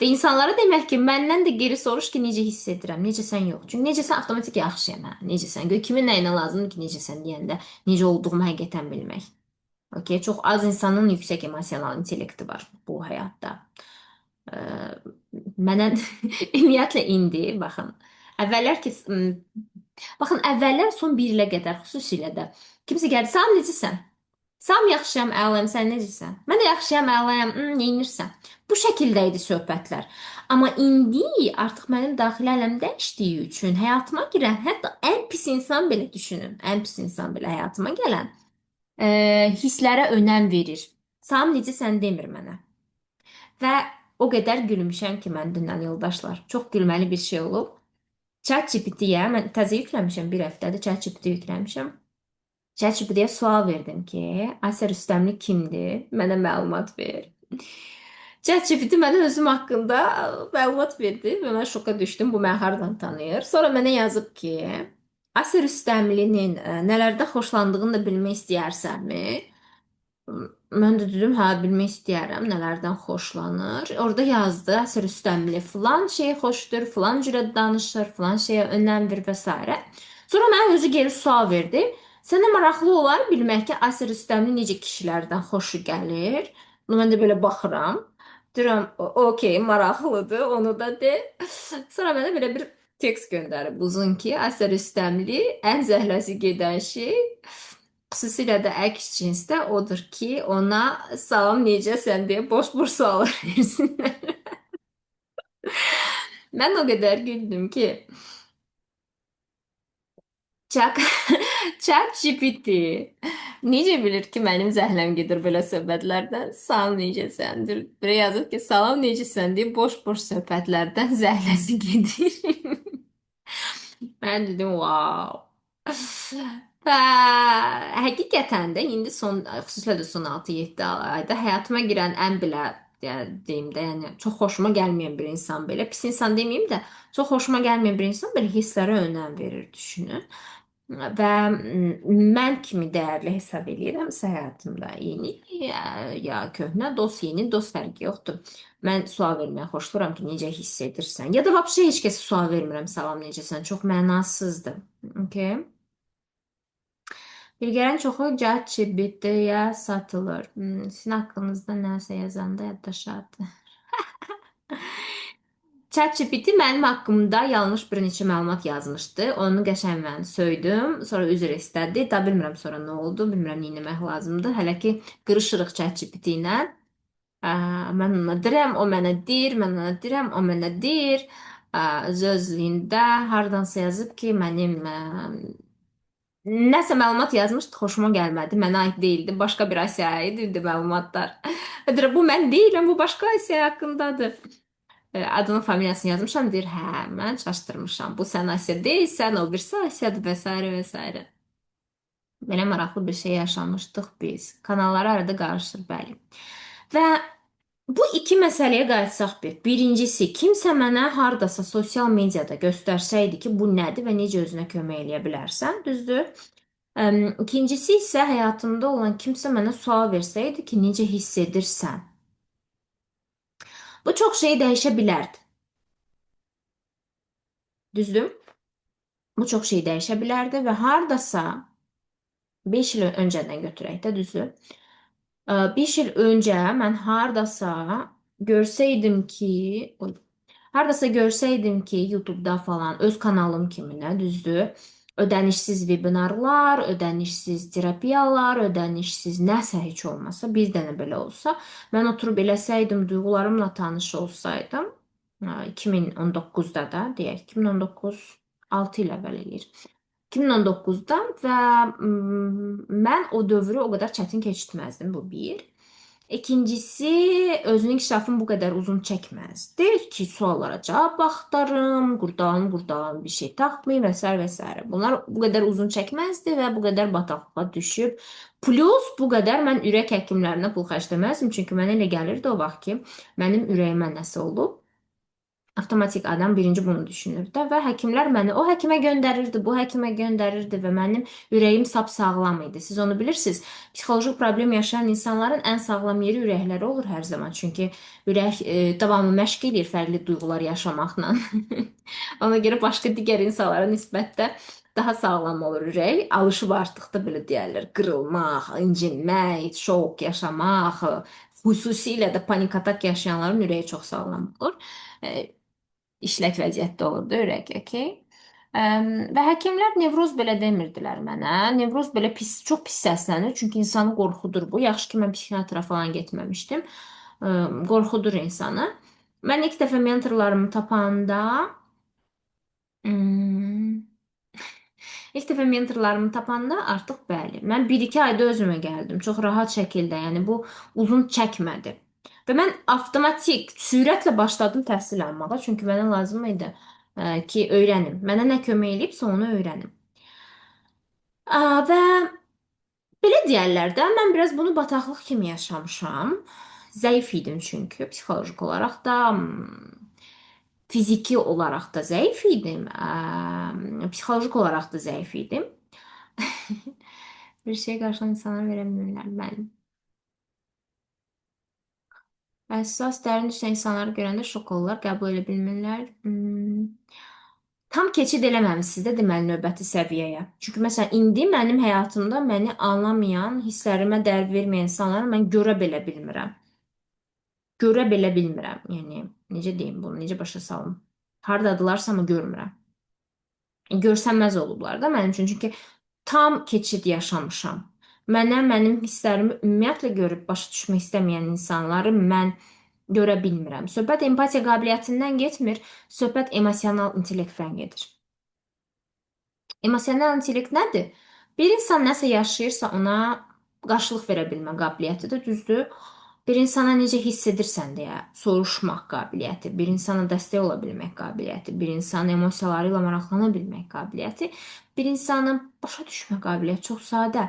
Speaker 1: Və insanlara demək ki, məndən də geri soruş ki, necə hiss edirəm, necə sən yox. Çünki necə sən avtomatik yaxşıyam, hə, necə sən. Gör kimin nəyinə lazımdır ki, necə sən deyəndə, necə olduğumu həqiqətən bilmək. Okey, çox az insanın yüksək emosional intellekti var bu həyatda. Mənə ümumiyyətlə indi baxın. Əvvəllər ki, baxın, əvvəllər son bir ilə qədər xüsusilə də kimsə gəldi, "Salam, necəsən?" "Salam, yaxşıyam, əlayam, sən necəsən?" "Mən də yaxşıyam, əlayam, neynirsən?" Bu şəkildə idi söhbətlər. Amma indi artıq mənim daxili aləmdə dəyişdiyi üçün həyatıma girən, hətta ən pis insan belə düşünün, ən pis insan belə həyatıma gələn hisslərə önəm verir. Salam, necəsən demir mənə. Və o qədər gülmüşəm ki, mən dünən yoldaşlar. Çox gülməli bir şey olub. ChatGPT-yə mən təzə yükləmişəm, bir həftədir ChatGPT yükləmişəm. ChatGPT-yə sual verdim ki, Asiya Rüstəmli kimdir? Mənə məlumat ver. ChatGPT mənə özüm haqqında məlumat verdi və mən şoka düşdüm. Bu məni hardan tanıyır? Sonra mənə yazıb ki, Asiya Rüstəmlinin nələrdə xoşlandığını da bilmək istəyirsənmi? Mən də dedim, hə, bilmək istəyərəm, nələrdən xoşlanır. Orada yazdı, Asiya Rüstəmli filan şeyi xoşdur, filan cürə danışır, filan şeyə önəm verir və s. Sonra mənə özü geri sual verdi. Sənə maraqlı olar bilmək ki, Asiya Rüstəmli necə kişilərdən xoşu gəlir? Mən də belə baxıram. Deyirəm, okey, maraqlıdır, onu da de. Sonra mənə belə bir tekst göndərib uzun ki, Asiya Rüstəmli ən zəhləsi gedən şey, xüsusilə də əks cinsdə odur ki, ona salam necəsən deyə boş-boş suallar versinlər. Mən o qədər güldüm ki, ChatGPT necə bilir ki, mənim zəhləm gedir belə söhbətlərdən? Salam necəsəndir? Belə yazıb ki, salam necəsən deyə boş-boş söhbətlərdən zəhləsi gedir. Mən dedim, wow. Və həqiqətən də indi son, xüsusilə də son 6-7 ayda həyatıma girən ən belə yəni, deyim də, yəni çox xoşuma gəlməyən bir insan belə, pis insan deməyim də, çox xoşuma gəlməyən bir insan belə hisslərə önəm verir, düşünün. Və mən kimi dəyərli hesab eləyirəmsə həyatımda yeni ya köhnə dost, yeni dost fərqi yoxdur. Mən sual verməyə xoşlayıram ki, necə hiss edirsən? Ya da vəbşə heç kəsə sual vermirəm, salam necəsən? Çox mənasızdır. Okay. Bilgərin çoxu ChatGPT-yə satılır. Sizin haqqınızda nəsə yazanda yaddaşa atır. ChatGPT mənim haqqımda yanlış bir neçə məlumat yazmışdı. Onu qəşəng mən söydüm. Sonra üzr istədi. Da bilmirəm sonra nə oldu, bilmirəm nə etmək lazımdır. Hələ ki qırışırıq ChatGPT ilə. Mən ona deyirəm, o mənə deyir, mən ona deyirəm, o mənə deyir. Öz özlüyündə hardansa yazıb ki, mənim nəsə məlumat yazmışdı, xoşuma gəlmədi. Mənə aid deyildi. Başqa bir Asiyaya aid idi məlumatlar. Deyirəm, bu mən deyiləm, bu başqa Asiya haqqındadır. Adının familiyasını yazmışam, deyir, hə, mən çaşdırmışam. Bu sən Asiya deyilsən, o birisi Asiyadır və s. və s. Belə maraqlı bir şey yaşamışdıq biz. Kanallar arada qarışır, bəli. Və bu iki məsələyə qayıtsaq bir. Birincisi, kimsə mənə hardasa sosial mediada göstərsəydi ki, bu nədir və necə özünə kömək eləyə bilərsən, düzdür? İkincisi isə həyatımda olan kimsə mənə sual versəydi ki, necə hiss edirsən? Bu çox şeyi dəyişə bilərdi. Düzdür? Bu çox şeyi dəyişə bilərdi və hardasa 5 il öncədən götürək də, düzdür? 5 il öncə mən hardasa görsəydim ki, hardasa görsəydim ki, YouTube'da falan öz kanalım kimi nə, düzdür? Ödənişsiz webinarlar, ödənişsiz terapiyalar, ödənişsiz nəsə heç olmasa, bir dənə belə olsa, mən oturub eləsəydim, duyğularımla tanış olsaydım, 2019-da da, deyək, 2019, 6 il əvvəl eləyir. 2019-da və mən o dövrü o qədər çətin keçirtməzdim, bu bir. İkincisi, özünün inkişafım bu qədər uzun çəkməzdi ki, suallara cavab axtarım, qurdalam, qurdalam bir şey taxmayım və s. və s. Bunlar bu qədər uzun çəkməzdi və bu qədər bataqlığa düşüb. Plus, bu qədər mən ürək həkimlərinə pul xərcləməzdim. Çünki mənə elə gəlirdi o vaxt ki, mənim ürəyimə nəsə olub. Avtomatik adam birinci bunu düşünür də və həkimlər məni o həkimə göndərirdi, bu həkimə göndərirdi və mənim ürəyim sap-sağlam idi. Siz onu bilirsiniz. Psixoloji problem yaşayan insanların ən sağlam yeri ürəkləri olur hər zaman. Çünki ürək davamlı məşq eləyir fərqli duyğular yaşamaqla. Ona görə başqa digər insanlara nisbətdə Daha sağlam olur ürək. Alışıb artıq da belə deyərlər, qırılmaq, incinmək, şok yaşamaq, xüsusilə də panik atak yaşayanların ürəyi çox sağlam olur. E, İşlək vəziyyətdə olur da ürək, okey? Və həkimlər nevroz belə demirdilər mənə. Nevroz belə pis, çox pis səslənir. Çünki insanı qorxudur bu. Yaxşı ki, mən psixiatra falan getməmişdim. Qorxudur insanı. Mən ilk dəfə mentorlarımı tapanda, hmm, ilk dəfə mentorlarımı tapanda artıq bəli, mən 1-2 ayda özümə gəldim. Çox rahat şəkildə, yəni bu uzun çəkmədi. Və mən avtomatik sürətlə başladım təhsil almağa. Çünki mənə lazım idi ki, öyrənim. Mənə nə kömək eləyibsə onu öyrənim. Və belə deyərlər də, mən biraz bunu bataqlıq kimi yaşamışam. Zəif idim çünki psixoloji olaraq da, fiziki olaraq da zəif idim, psixoloji olaraq da zəif idim. Bir şey qarşılığında insanlara verə bilmirlər, bəli. Əsas dərin düşən insanları görəndə şok olurlar, qəbul edə bilmirlər. Tam keçid eləməmisiniz də deməli növbəti səviyyəyə. Çünki məsələn indi mənim həyatımda məni anlamayan, hisslərimə dərd verməyən insanları mən görə belə bilmirəm. Görə belə bilmirəm. Yəni necə deyim bunu, necə başa salım? Hardadılarsa amma görmürəm. Görsənməz olublar da mənim üçün. Çünki tam keçid yaşamışam. Mənə mənim hisslərimi ümumiyyətlə görüb başa düşmək istəməyən insanları mən görə bilmirəm. Söhbət empatiya qabiliyyətindən getmir, söhbət emosional intellektdən gedir. Emosional intellekt nədir? Bir insan nəsə yaşayırsa ona qarşılıq verə bilmə qabiliyyətidir, düzdür? Bir insana necə hiss edirsən deyə soruşmaq qabiliyyəti, bir insana dəstək ola bilmək qabiliyyəti, bir insanın emosiyaları ilə maraqlana bilmək qabiliyyəti, bir insanın başa düşmə qabiliyyəti çox sadə.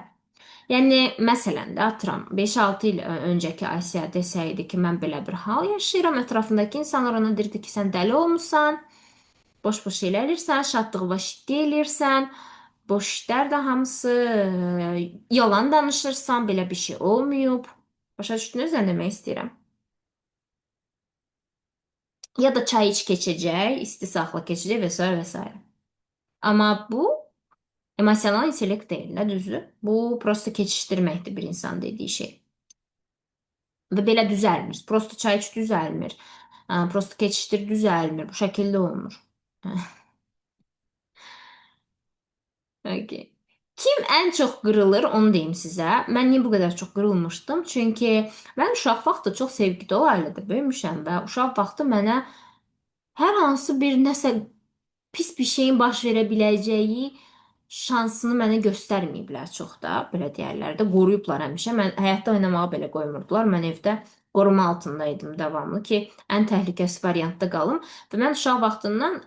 Speaker 1: Yəni, məsələn də atıram, 5-6 il öncəki Asiya desəydi ki, mən belə bir hal yaşayıram, ətrafındakı insanlar ona deyirdi ki, sən dəli olmusan, boş-boş şeylər eləyirsən, şadlığı vaşitli eləyirsən, boş işlər də hamısı, yalan danışırsan, belə bir şey olmayıb. Başa düşdünüz nə demək istəyirəm? Ya da çay iç keçəcək, isti saxla keçəcək və s. və s. Amma bu emosional intellekt deyil də, düzdür? Bu prosto keçişdirməkdir bir insan dediyi şey. Və belə düzəlmir. Prosto çay iç düzəlmir. Prosto keçişdir düzəlmir. Bu şəkildə olmur. Okay. Kim ən çox qırılır, onu deyim sizə. Mən niyə bu qədər çox qırılmışdım? Çünki mən uşaq vaxtı çox sevgi dolu ailədə böyümüşəm və uşaq vaxtı mənə hər hansı bir nəsə pis bir şeyin baş verə biləcəyi şansını mənə göstərməyiblər çox da, belə deyərlər də, qoruyublar həmişə. Mən həyatda oynamağı belə qoymurdular. Mən evdə qoruma altında idim davamlı ki, ən təhlükəsiz variantda qalım. Və mən uşaq vaxtından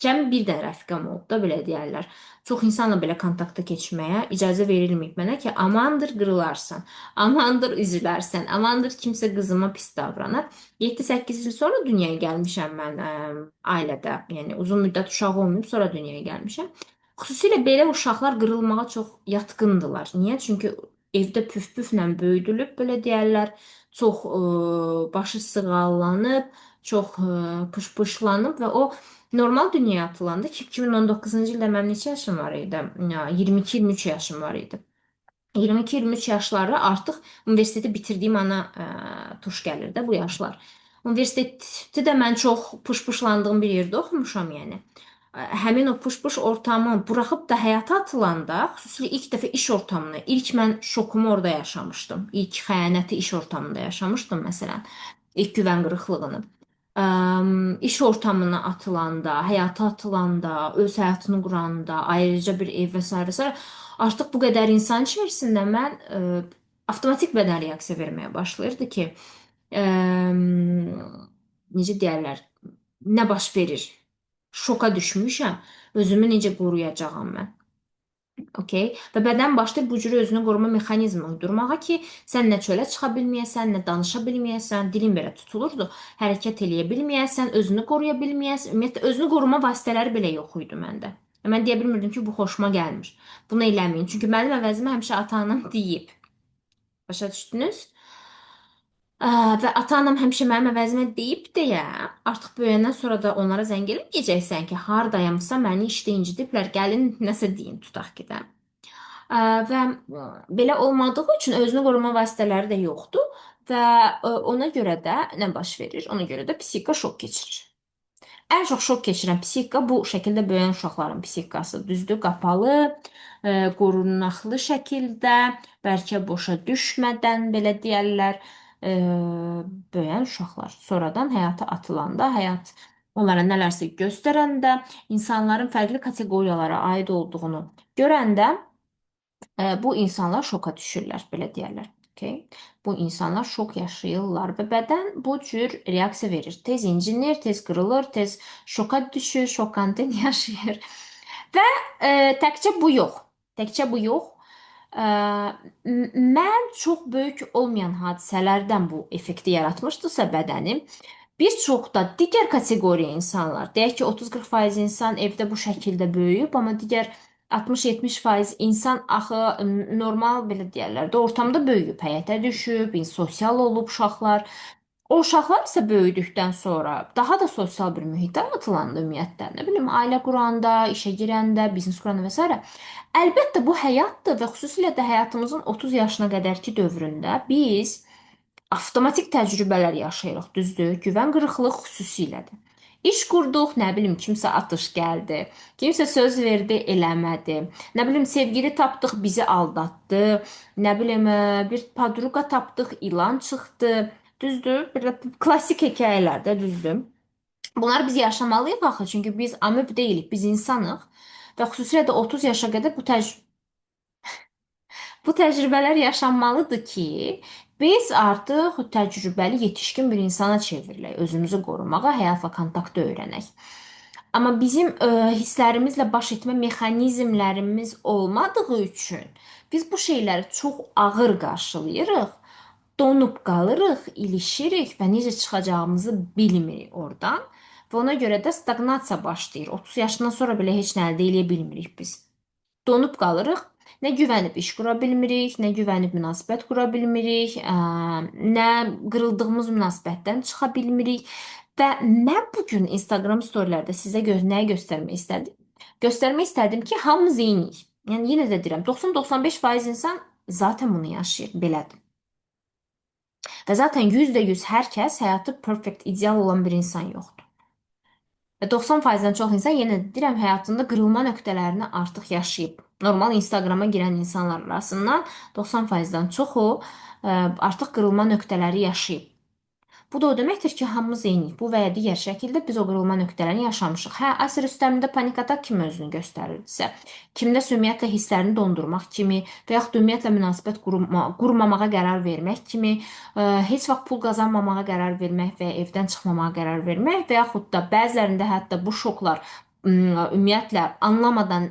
Speaker 1: cəmi bir dənə rəfiqəm olub da, belə deyərlər. Çox insanla belə kontakta keçməyə icazə verilməyib mənə ki, amandır qırılarsan, amandır üzülərsən, amandır kimsə qızıma pis davranar. 7-8 il sonra dünyaya gəlmişəm mən ailədə. Yəni uzun müddət uşaq olmayıb, sonra dünyaya gəlmişəm. Xüsusilə belə uşaqlar qırılmağa çox yatqındılar. Niyə? Çünki evdə püf-püflə böyüdülüb, belə deyərlər. Çox başı sığallanıb, çox pış-pışlanıb və o normal dünyaya atılanda ki, 2019-cu ildə mənim neçə yaşım var idi? 22-23 yaşım var idi. 22-23 yaşları artıq universiteti bitirdiyim ana tuş gəlir də bu yaşlar. Universiteti də mən çox pış-pışlandığım bir yerdə oxumuşam yəni. Həmin o pış-pış ortamı buraxıb da həyata atılanda, xüsusilə ilk dəfə iş ortamına, ilk mən şokumu orada yaşamışdım. İlk xəyanəti iş ortamında yaşamışdım məsələn. İlk güvən qırıqlığını. İş ortamına atılanda, həyata atılanda, öz həyatını quranda, ayrıca bir ev və s. və s. Artıq bu qədər insan içərisində mən avtomatik bədən reaksiya verməyə başlayırdı ki, necə deyərlər, nə baş verir? Şoka düşmüşəm, özümü necə qoruyacağam mən? Okey. Və bədən başlayır bu cür özünü qoruma mexanizmi uydurmağa ki, sən nə çölə çıxa bilməyəsən, nə danışa bilməyəsən, dilin belə tutulurdu, hərəkət eləyə bilməyəsən, özünü qoruya bilməyəsən. Ümumiyyətlə özünü qoruma vasitələri belə yox idi məndə. Mən deyə bilmirdim ki, bu xoşuma gəlmir. Bunu eləməyin. Çünki mənim əvəzimə həmişə ata-anam deyib. Başa düşdünüz? Və ata-anam həmişə mənim əvəzimə deyib deyə, artıq böyüyəndən sonra da onlara zəng eləməyəcəksən ki, hardayamsa məni işdə incidiblər, gəlin nəsə deyin, tutaq ki də. Və belə olmadığı üçün özünü qoruma vasitələri də yoxdur və ona görə də nə baş verir? Ona görə də psixika şok keçirir. Ən çox şok keçirən psixika bu şəkildə böyüyən uşaqların psixikası. Düzdür, qapalı, qorunaqlı şəkildə, bəlkə boşa düşmədən belə deyərlər, e, böyüyən uşaqlar. Sonradan həyata atılanda, həyat onlara nələrsə göstərəndə, insanların fərqli kateqoriyalara aid olduğunu görəndə bu insanlar şoka düşürlər, belə deyərlər. Okay? Bu insanlar şok yaşayırlar və bədən bu cür reaksiya verir. Tez incinir, tez qırılır, tez şoka düşür, şok kontent yaşayır. Və təkcə bu yox. Təkcə bu yox. Mən çox böyük olmayan hadisələrdən bu effekti yaratmışdısa bədənim, bir çox da digər kateqoriya insanlar, deyək ki 30-40% insan evdə bu şəkildə böyüyüb, amma digər 60-70% insan axı normal belə deyərlər də ortamda böyüyüb, həyətə düşüb, sosial olub uşaqlar. O uşaqlar isə böyüdükdən sonra daha da sosial bir mühitə atılanda ümumiyyətlə, nə bilim, ailə quranda, işə girəndə, biznes quranda və s. Əlbəttə bu həyatdır və xüsusilə də həyatımızın 30 yaşına qədərki dövründə biz avtomatik təcrübələr yaşayırıq, düzdür? Güvən qırıqlığı xüsusilədir. İş qurduq, nə bilim, kimsə atış gəldi, kimsə söz verdi, eləmədi. Nə bilim, sevgili tapdıq, bizi aldatdı. Nə bilim, bir podruqa tapdıq, ilan çıxdı. Düzdür? Belə klassik hekayələr də, düzdür? Bunları biz yaşamalıyıq axı, çünki biz amöb deyilik, biz insanıq və xüsusilə də 30 yaşa qədər bu təcrübələr yaşanmalıdır ki, biz artıq təcrübəli yetişkin bir insana çevrilək, özümüzü qorumağa, həyatla kontaktda öyrənək. Amma bizim hisslərimizlə baş etmə mexanizmlərimiz olmadığı üçün biz bu şeyləri çox ağır qarşılayırıq, donub qalırıq, ilişirik və necə çıxacağımızı bilmirik oradan. Və ona görə də staqnasiya başlayır. 30 yaşından sonra belə heç nə əldə eləyə bilmirik biz. Donub qalırıq. Nə güvənib iş qura bilmirik, nə güvənib münasibət qura bilmirik, nə qırıldığımız münasibətdən çıxa bilmirik. Və mən bugün Instagram storylərdə sizə nəyi göstərmək istədim? Göstərmək istədim ki, hamımız eyniyik. Yəni yenə də deyirəm, 90-95% insan zaten bunu yaşayır, belədir. Və zaten %100 hər kəs həyatı perfect, ideal olan bir insan yoxdur. Və 90%-dən çox insan yenə də deyirəm, həyatında qırılma nöqtələrini artıq yaşayıb. Normal Instagrama girən insanlar arasından 90%-dən çoxu artıq qırılma nöqtələri yaşayıb. Bu da o deməkdir ki, hamımız eyniyik. Bu və ya digər şəkildə biz o qırılma nöqtələrini yaşamışıq. Hə, A Rüstəmdə panik atak kimi özünü göstərirdisə, kimdəsə ümumiyyətlə hisslərini dondurmaq kimi və yaxud ümumiyyətlə münasibət qurmamağa qərar vermək kimi, heç vaxt pul qazanmamağa qərar vermək və ya evdən çıxmamağa qərar vermək və yaxud da bəzilərində hətta bu şoklar ümumiyyətlə anlamadan,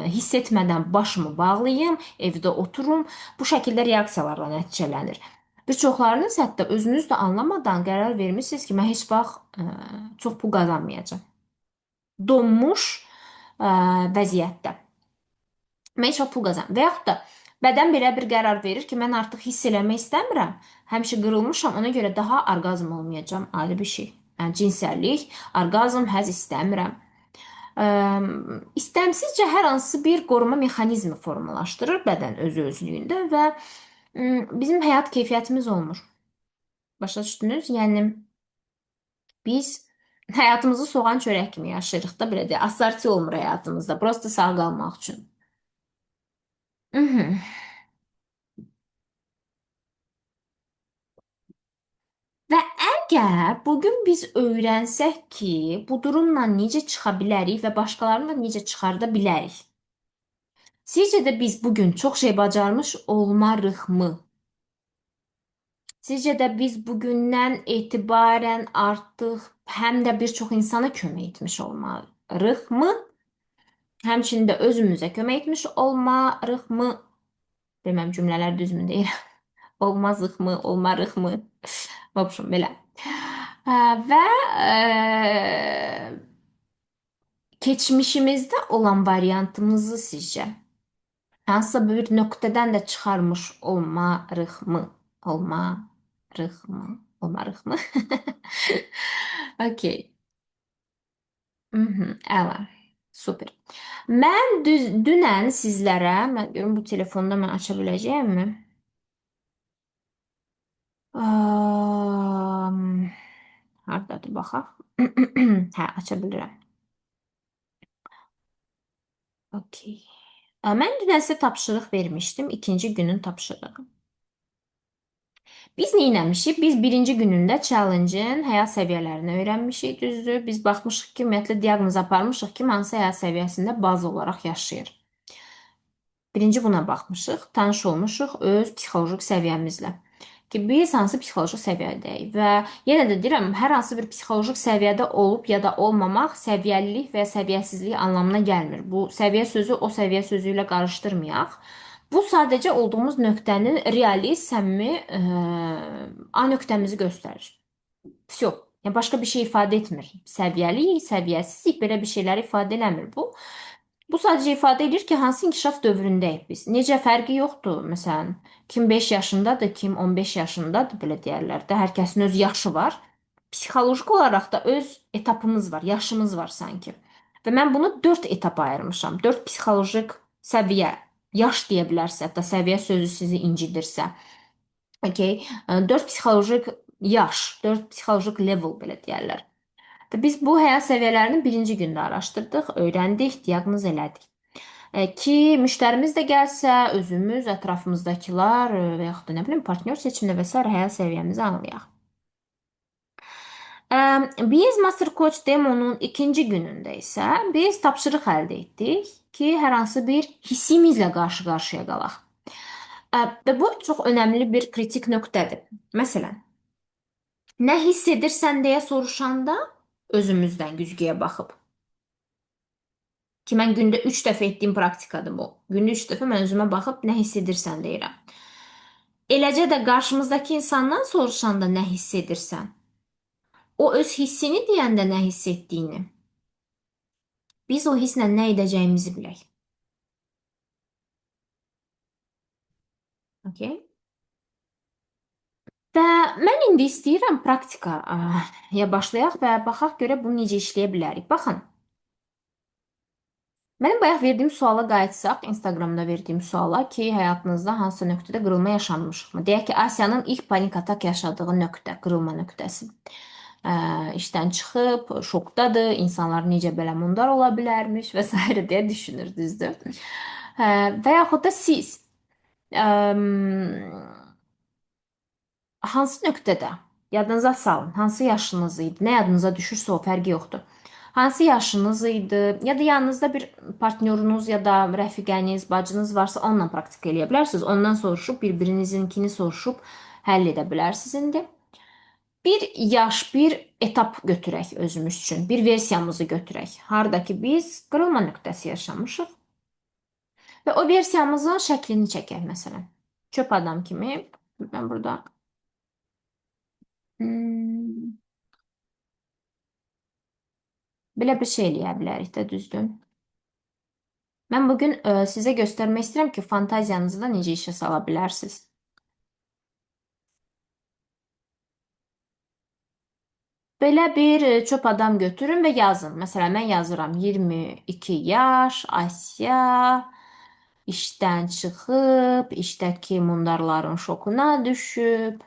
Speaker 1: hiss etmədən başımı bağlayım, evdə oturum, bu şəkildə reaksiyalarla nəticələnir. Bir çoxlarınız hətta özünüz də anlamadan qərar vermişsiniz ki, mən heç vaxt çox pul qazanmayacağam. Donmuş vəziyyətdə. Mən heç vaxt pul qazan. Və yaxud da bədən belə bir qərar verir ki, mən artıq hiss eləmək istəmirəm. Həmişə qırılmışam, ona görə daha orqazm olmayacağam. Adi bir şey. Yəni cinsəllik, orqazm, həzz istəmirəm. İstəmsizcə hər hansı bir qoruma mexanizmi formalaşdırır bədən özü özlüyündə və bizim həyat keyfiyyətimiz olmur. Başa düşdünüz? Yəni biz həyatımızı soğan çörək kimi yaşayırıq da, belə deyək. Assorti olmur həyatımızda. Prosta sağ qalmaq üçün. Və əgər bugün biz öyrənsək ki, bu durumla necə çıxa bilərik və başqalarını da necə çıxarda bilərik. Sizcə də biz bugün çox şey bacarmış olmarıqmı? Sizcə də biz bugündən etibarən artıq həm də bir çox insana kömək etmiş olmarıqmı? Həmçinin də özümüzə kömək etmiş olmarıqmı? Bilməm cümlələr düzmü deyirəm. Olmazıqmı, olmarıqmı? Vəbşim, belə. Və keçmişimizdə olan variantımızı sizcə hansısa bir nöqtədən də çıxarmış olmarıqmı? Olmarıq. Olmarıqmı? Olmarıqmı? Okey. Mhm, əla. Super. Mən düz dünən sizlərə, mən görüm bu telefonda mən aça biləcəyəmmi? Um, hardadır baxaq. Hə, aça bilirəm. Okey. Mən dünən sizə tapşırıq vermişdim. İkinci günün tapşırığı. Biz nə etmişik? Biz birinci günündə challenge-in həyat səviyyələrini öyrənmişik, düzdür? Biz baxmışıq ki, ümumiyyətlə diaqnoz aparmışıq ki, hansı həyat səviyyəsində baza olaraq yaşayır. Birinci buna baxmışıq, tanış olmuşuq öz psixoloji səviyyəmizlə. Ki biz hansı psixoloji səviyyədəyik və yenə də deyirəm, hər hansı bir psixoloji səviyyədə olub ya da olmamaq səviyyəlilik və ya səviyyəsizlik anlamına gəlmir. Bu səviyyə sözü o səviyyə sözü ilə qarışdırmayaq. Bu sadəcə olduğumuz nöqtənin realist, səmimi A nöqtəmizi göstərir. Vso. Yəni başqa bir şey ifadə etmir. Səviyyəlik, səviyyəsizlik belə bir şeyləri ifadə eləmir bu. Bu sadəcə ifadə edir ki, hansı inkişaf dövründəyik biz. Necə fərqi yoxdur. Məsələn, kim 5 yaşındadır, kim 15 yaşındadır, belə deyərlər də. Hər kəsin öz yaşı var. Psixoloji olaraq da öz etapımız var, yaşımız var sanki. Və mən bunu 4 etapa ayırmışam. 4 psixolojik səviyyə, yaş deyə bilərsiniz, hətta səviyyə sözü sizi incidirsə. Okay? 4 psixolojik yaş, 4 psixolojik level belə deyərlər. Və biz bu həyat səviyyələrini birinci gündə araşdırdıq, öyrəndik, diaqnoz elədik. Ki müştərimiz də gəlsə, özümüz, ətrafımızdakılar və yaxud da nə bilim partnyor seçimində və sair həyat səviyyəmizi anlayaq. Biz Master Coach Demo'nun ikinci günündə isə biz tapşırıq əldə etdik ki, hər hansı bir hissimizlə qarşı-qarşıya qalaq. Və bu çox önəmli bir kritik nöqtədir. Məsələn, nə hiss edirsən deyə soruşanda özümüzdən güzgüyə baxıb ki, mən gündə 3 dəfə etdiyim praktikadır bu. Gündə 3 dəfə mən özümə baxıb nə hiss edirsən deyirəm. Eləcə də qarşımızdakı insandan soruşanda nə hiss edirsən, o öz hissini deyəndə nə hiss etdiyini, biz o hisslə nə edəcəyimizi bilək. Okay? Və mən indi istəyirəm praktikaya başlayaq və baxaq görək bunu necə işləyə bilərik. Baxın, mənim bayaq verdiyim suala qayıtsaq, Instagramda verdiyim suala ki, həyatınızda hansısa nöqtədə qırılma yaşanmışıqmı? Deyək ki, Asiyanın ilk panik atak yaşadığı nöqtə, qırılma nöqtəsi. İşdən çıxıb, şokdadır, insanlar necə belə mundar ola bilərmiş və s. deyə düşünür, düzdür? Və yaxud da siz hansı nöqtədə yadınıza salın, hansı yaşınız idi, nə yadınıza düşürsə o fərqi yoxdur. Hansı yaşınız idi, ya da yanınızda bir partnyorunuz ya da rəfiqəniz, bacınız varsa onunla praktika eləyə bilərsiniz. Ondan soruşub, bir-birinizinkini soruşub həll edə bilərsiniz indi. Bir yaş, bir etap götürək özümüz üçün, bir versiyamızı götürək. Harda ki biz qırılma nöqtəsi yaşamışıq və o versiyamızın şəklini çəkək məsələn. Çöp adam kimi mən burada belə bir şey eləyə bilərik də, düzdür? Mən bugün sizə göstərmək istəyirəm ki, fantaziyanızı da necə işə sala bilərsiniz. Belə bir çöp adam götürün və yazın. Məsələn, mən yazıram 22 yaş, Asiya, işdən çıxıb, işdəki mundarların şokuna düşüb,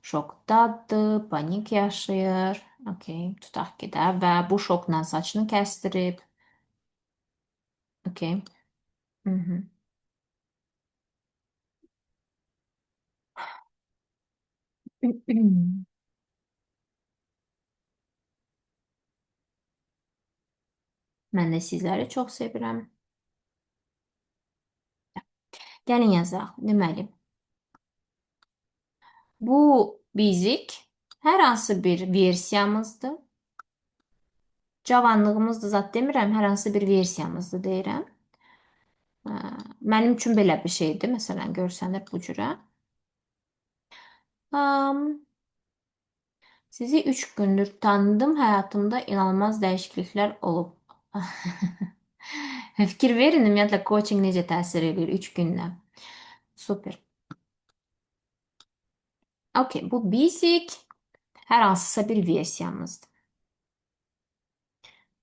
Speaker 1: şokdadır, panik yaşayır. Okey, tutaq ki də və bu şokla saçını kəstirib. Okey. Hı -hı. Mən də sizləri çox sevirəm. Gəlin yazaq. Deməli, bu bizik hər hansı bir versiyamızdır. Cavanlığımızdır zat demirəm, hər hansı bir versiyamızdır deyirəm. Mənim üçün belə bir şeydir. Məsələn, görsənir bu cürə. Sizi 3 gündür tanıdım. Həyatımda inanılmaz dəyişikliklər olub. Fikir verin, ümumiyyətlə coaching necə təsir eləyir 3 gündə. Super. Okey, bu basic hər hansısa bir versiyamızdır.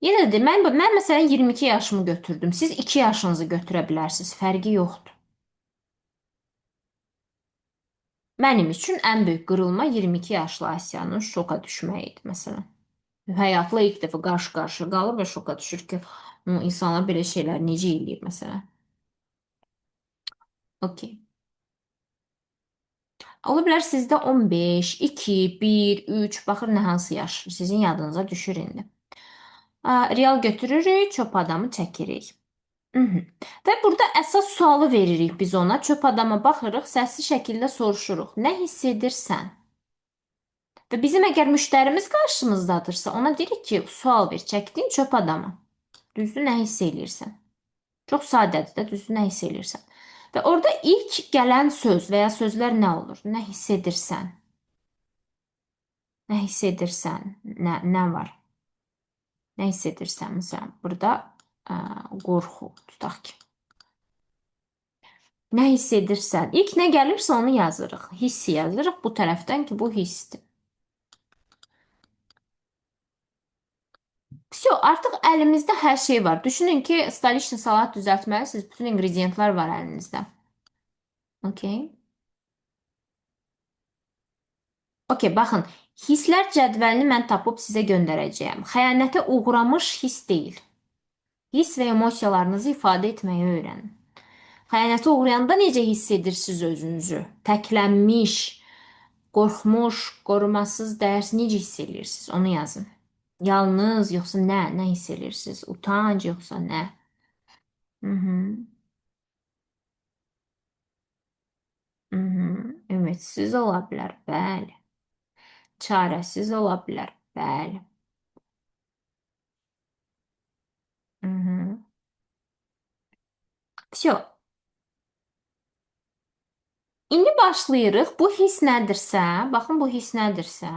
Speaker 1: Yenə də mən məsələn 22 yaşımı götürdüm. Siz 2 yaşınızı götürə bilərsiniz. Fərqi yoxdur. Mənim üçün ən böyük qırılma 22 yaşlı Asiyanın şoka düşməyi idi məsələn. Həyatla ilk dəfə qarşı-qarşıya qalır və şoka düşür ki, insanlar belə şeylər necə eləyir məsələn. Okey. Ola bilər sizdə 15, 2, 1, 3, baxın nə hansı yaş sizin yadınıza düşür indi. Real götürürük, çöp adamı çəkirik. Və burada əsas sualı veririk biz ona. Çöp adama baxırıq, səsli şəkildə soruşuruq. Nə hiss edirsən? Və bizim əgər müştərimiz qarşımızdadırsa, ona deyirik ki, sual ver, çəkdin çöp adama. Düzdür, nə hiss eləyirsən? Çox sadədir də, düzdür, nə hiss eləyirsən? Və orada ilk gələn söz və ya sözlər nə olur? Nə hiss edirsən? Nə hiss edirsən? Nə var? Nə hiss edirsən? Məsələn, burada qorxu tutaq ki. Nə hiss edirsən? İlk nə gəlirsə onu yazırıq. Hissi yazırıq bu tərəfdən ki, bu hissdir. Vso, artıq əlimizdə hər şey var. Düşünün ki, stolichni salat düzəltməlisiniz. Bütün ingredientlər var əlinizdə. Okey. Okey, baxın. Hisslər cədvəlini mən tapıb sizə göndərəcəyəm. Xəyanətə uğramış hiss deyil. Hiss və emosiyalarınızı ifadə etməyi öyrənin. Xəyanətə uğrayanda necə hiss edirsiniz özünüzü? Təklənmiş, qorxmuş, korumasız dərs necə hiss edirsiniz? Onu yazın. Yalnız yoxsa nə? Nə hiss edirsiniz? Utanc yoxsa nə? Ümidsiz ola bilər, bəli. Çarəsiz ola bilər, bəli. Vso. İndi başlayırıq. Bu hiss nədirsə, baxın bu hiss nədirsə,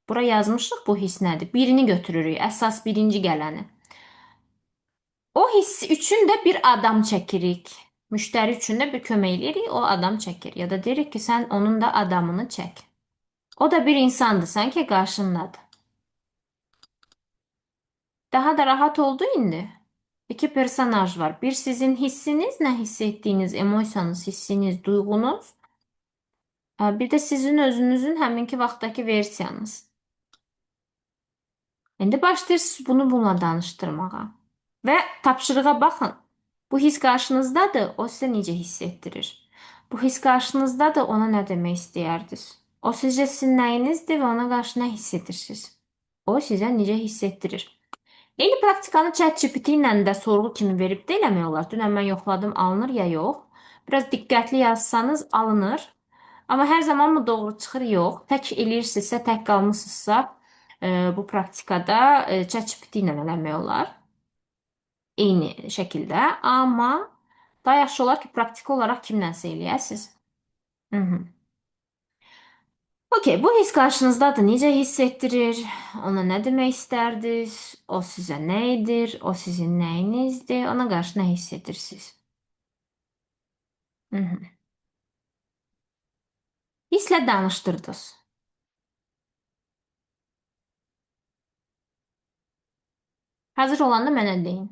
Speaker 1: bura yazmışıq bu hiss nədir. Birini götürürük, əsas birinci gələni. O hiss üçün də bir adam çəkirik. Müştəri üçün də bir kömək eləyirik, o adam çəkir. Ya da deyirik ki, sən onun da adamını çək. O da bir insandır, sən ki qarşındadır. Daha da rahat oldu indi. İki personaj var. Bir sizin hissiniz, nə hiss etdiyiniz, emosiyanız, hissiniz, duyğunuz. Bir də sizin özünüzün həminki vaxtdakı versiyanız. İndi başlayırsınız bunu bununla danışdırmağa. Və tapşırığa baxın. Bu hiss qarşınızdadır, o sizə necə hiss etdirir? Bu hiss qarşınızdadır, ona nə demək istəyərdiniz? O sizcə sizin nəyinizdir və ona qarşı nə hiss edirsiniz? O sizə necə hiss etdirir? Eyni praktikanı ChatGPT ilə də sorğu kimi verib də eləmək olar. Dünən mən yoxladım, alınır ya yox. Biraz diqqətli yazsanız alınır. Amma hər zaman mı doğru çıxır? Yox. Tək eləyirsinizsə, tək qalmısınızsa bu praktikada ChatGPT ilə eləmək olar. Eyni şəkildə. Amma daha yaxşı olar ki, praktiki olaraq kimlənsə eləyəsiniz. Okey, bu hiss qarşınızdadır. Necə hiss etdirir? Ona nə demək istərdiniz? O sizə nə edir? O sizin nəyinizdir? Ona qarşı nə hiss edirsiniz? Hisslə danışdırdınız. Hazır olanda mənə deyin.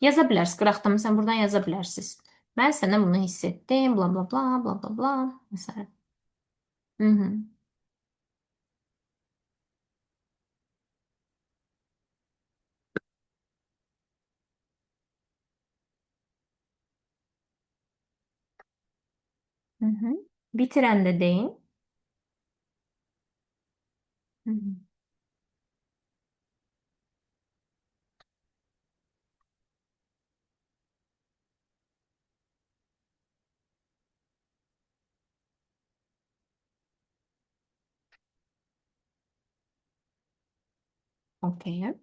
Speaker 1: Yaza bilərsiniz. Qıraqda məsələn buradan yaza bilərsiniz. Mən sənə bunu hiss etdim, bla bla bla, bla bla bla. Məsələn. Bitirəndə deyin. Hı. Okey.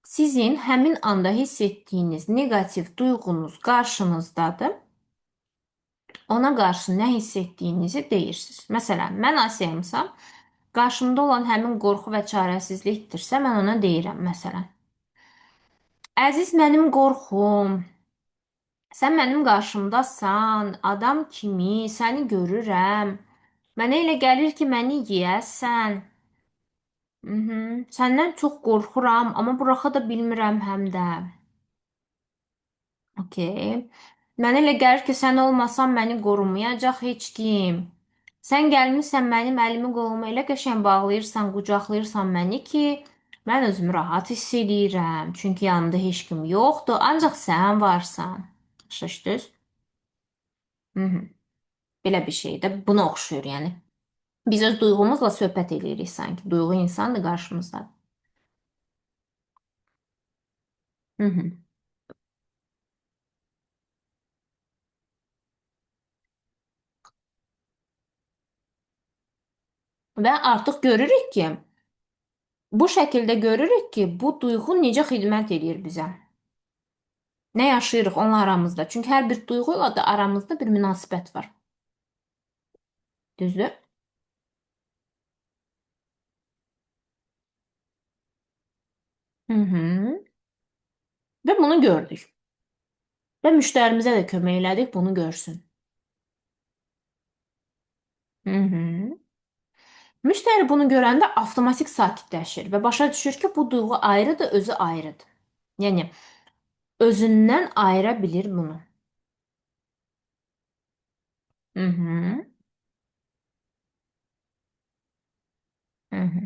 Speaker 1: Sizin həmin anda hiss etdiyiniz negativ duyğunuz qarşınızdadır. Ona qarşı nə hiss etdiyinizi deyirsiniz. Məsələn, mən Asiyamsam, qarşımda olan həmin qorxu və çarəsizlikdirsə, mən ona deyirəm, məsələn. Əziz mənim qorxum, sən mənim qarşımdasan, adam kimi səni görürəm. Mənə elə gəlir ki, məni yeyəsən. Səndən çox qorxuram, amma buraxa da bilmirəm həm də. Okey. Mənə elə gəlir ki, sən olmasan məni qorumayacaq heç kim. Sən gəlmisən mənim əlimi qolumu elə qəşəng bağlayırsan, qucaqlayırsan məni ki, mən özümü rahat hiss eləyirəm. Çünki yanımda heç kim yoxdur, ancaq sən varsan. Başa düşdünüz? Hı-hı. Belə bir şey də buna oxşuyur yəni. Biz öz duyğumuzla söhbət eləyirik sanki. Duyğu insandır qarşımızda. Hı-hı. Və artıq görürük ki, bu şəkildə görürük ki, bu duyğu necə xidmət eləyir bizə. Nə yaşayırıq onunla aramızda. Çünki hər bir duyğu ilə də aramızda bir münasibət var. Düzdür? Hı-hı. Və bunu gördük. Və müştərimizə də kömək elədik, bunu görsün. Hı-hı. Müştəri bunu görəndə avtomatik sakitləşir və başa düşür ki, bu duyğu ayrıdır, özü ayrıdır. Yəni, özündən ayıra bilir bunu. Hı-hı. Hı-hı.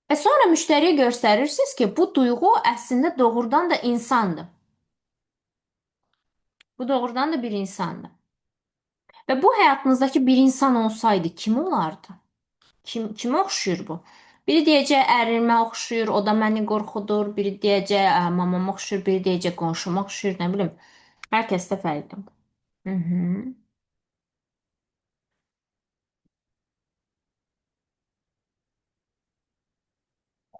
Speaker 1: Və sonra müştəriyə göstərirsiniz ki, bu duyğu əslində doğrudan da insandır. Bu doğrudan da bir insandır. Və bu həyatınızdakı bir insan olsaydı kim olardı? Kimə oxşuyur bu? Biri deyəcək ərimə oxşuyur, o da məni qorxudur. Biri deyəcək mamama oxşuyur, biri deyəcək qonşuma oxşuyur, nə bilim. Hər kəs də fərqli. Hı-hı.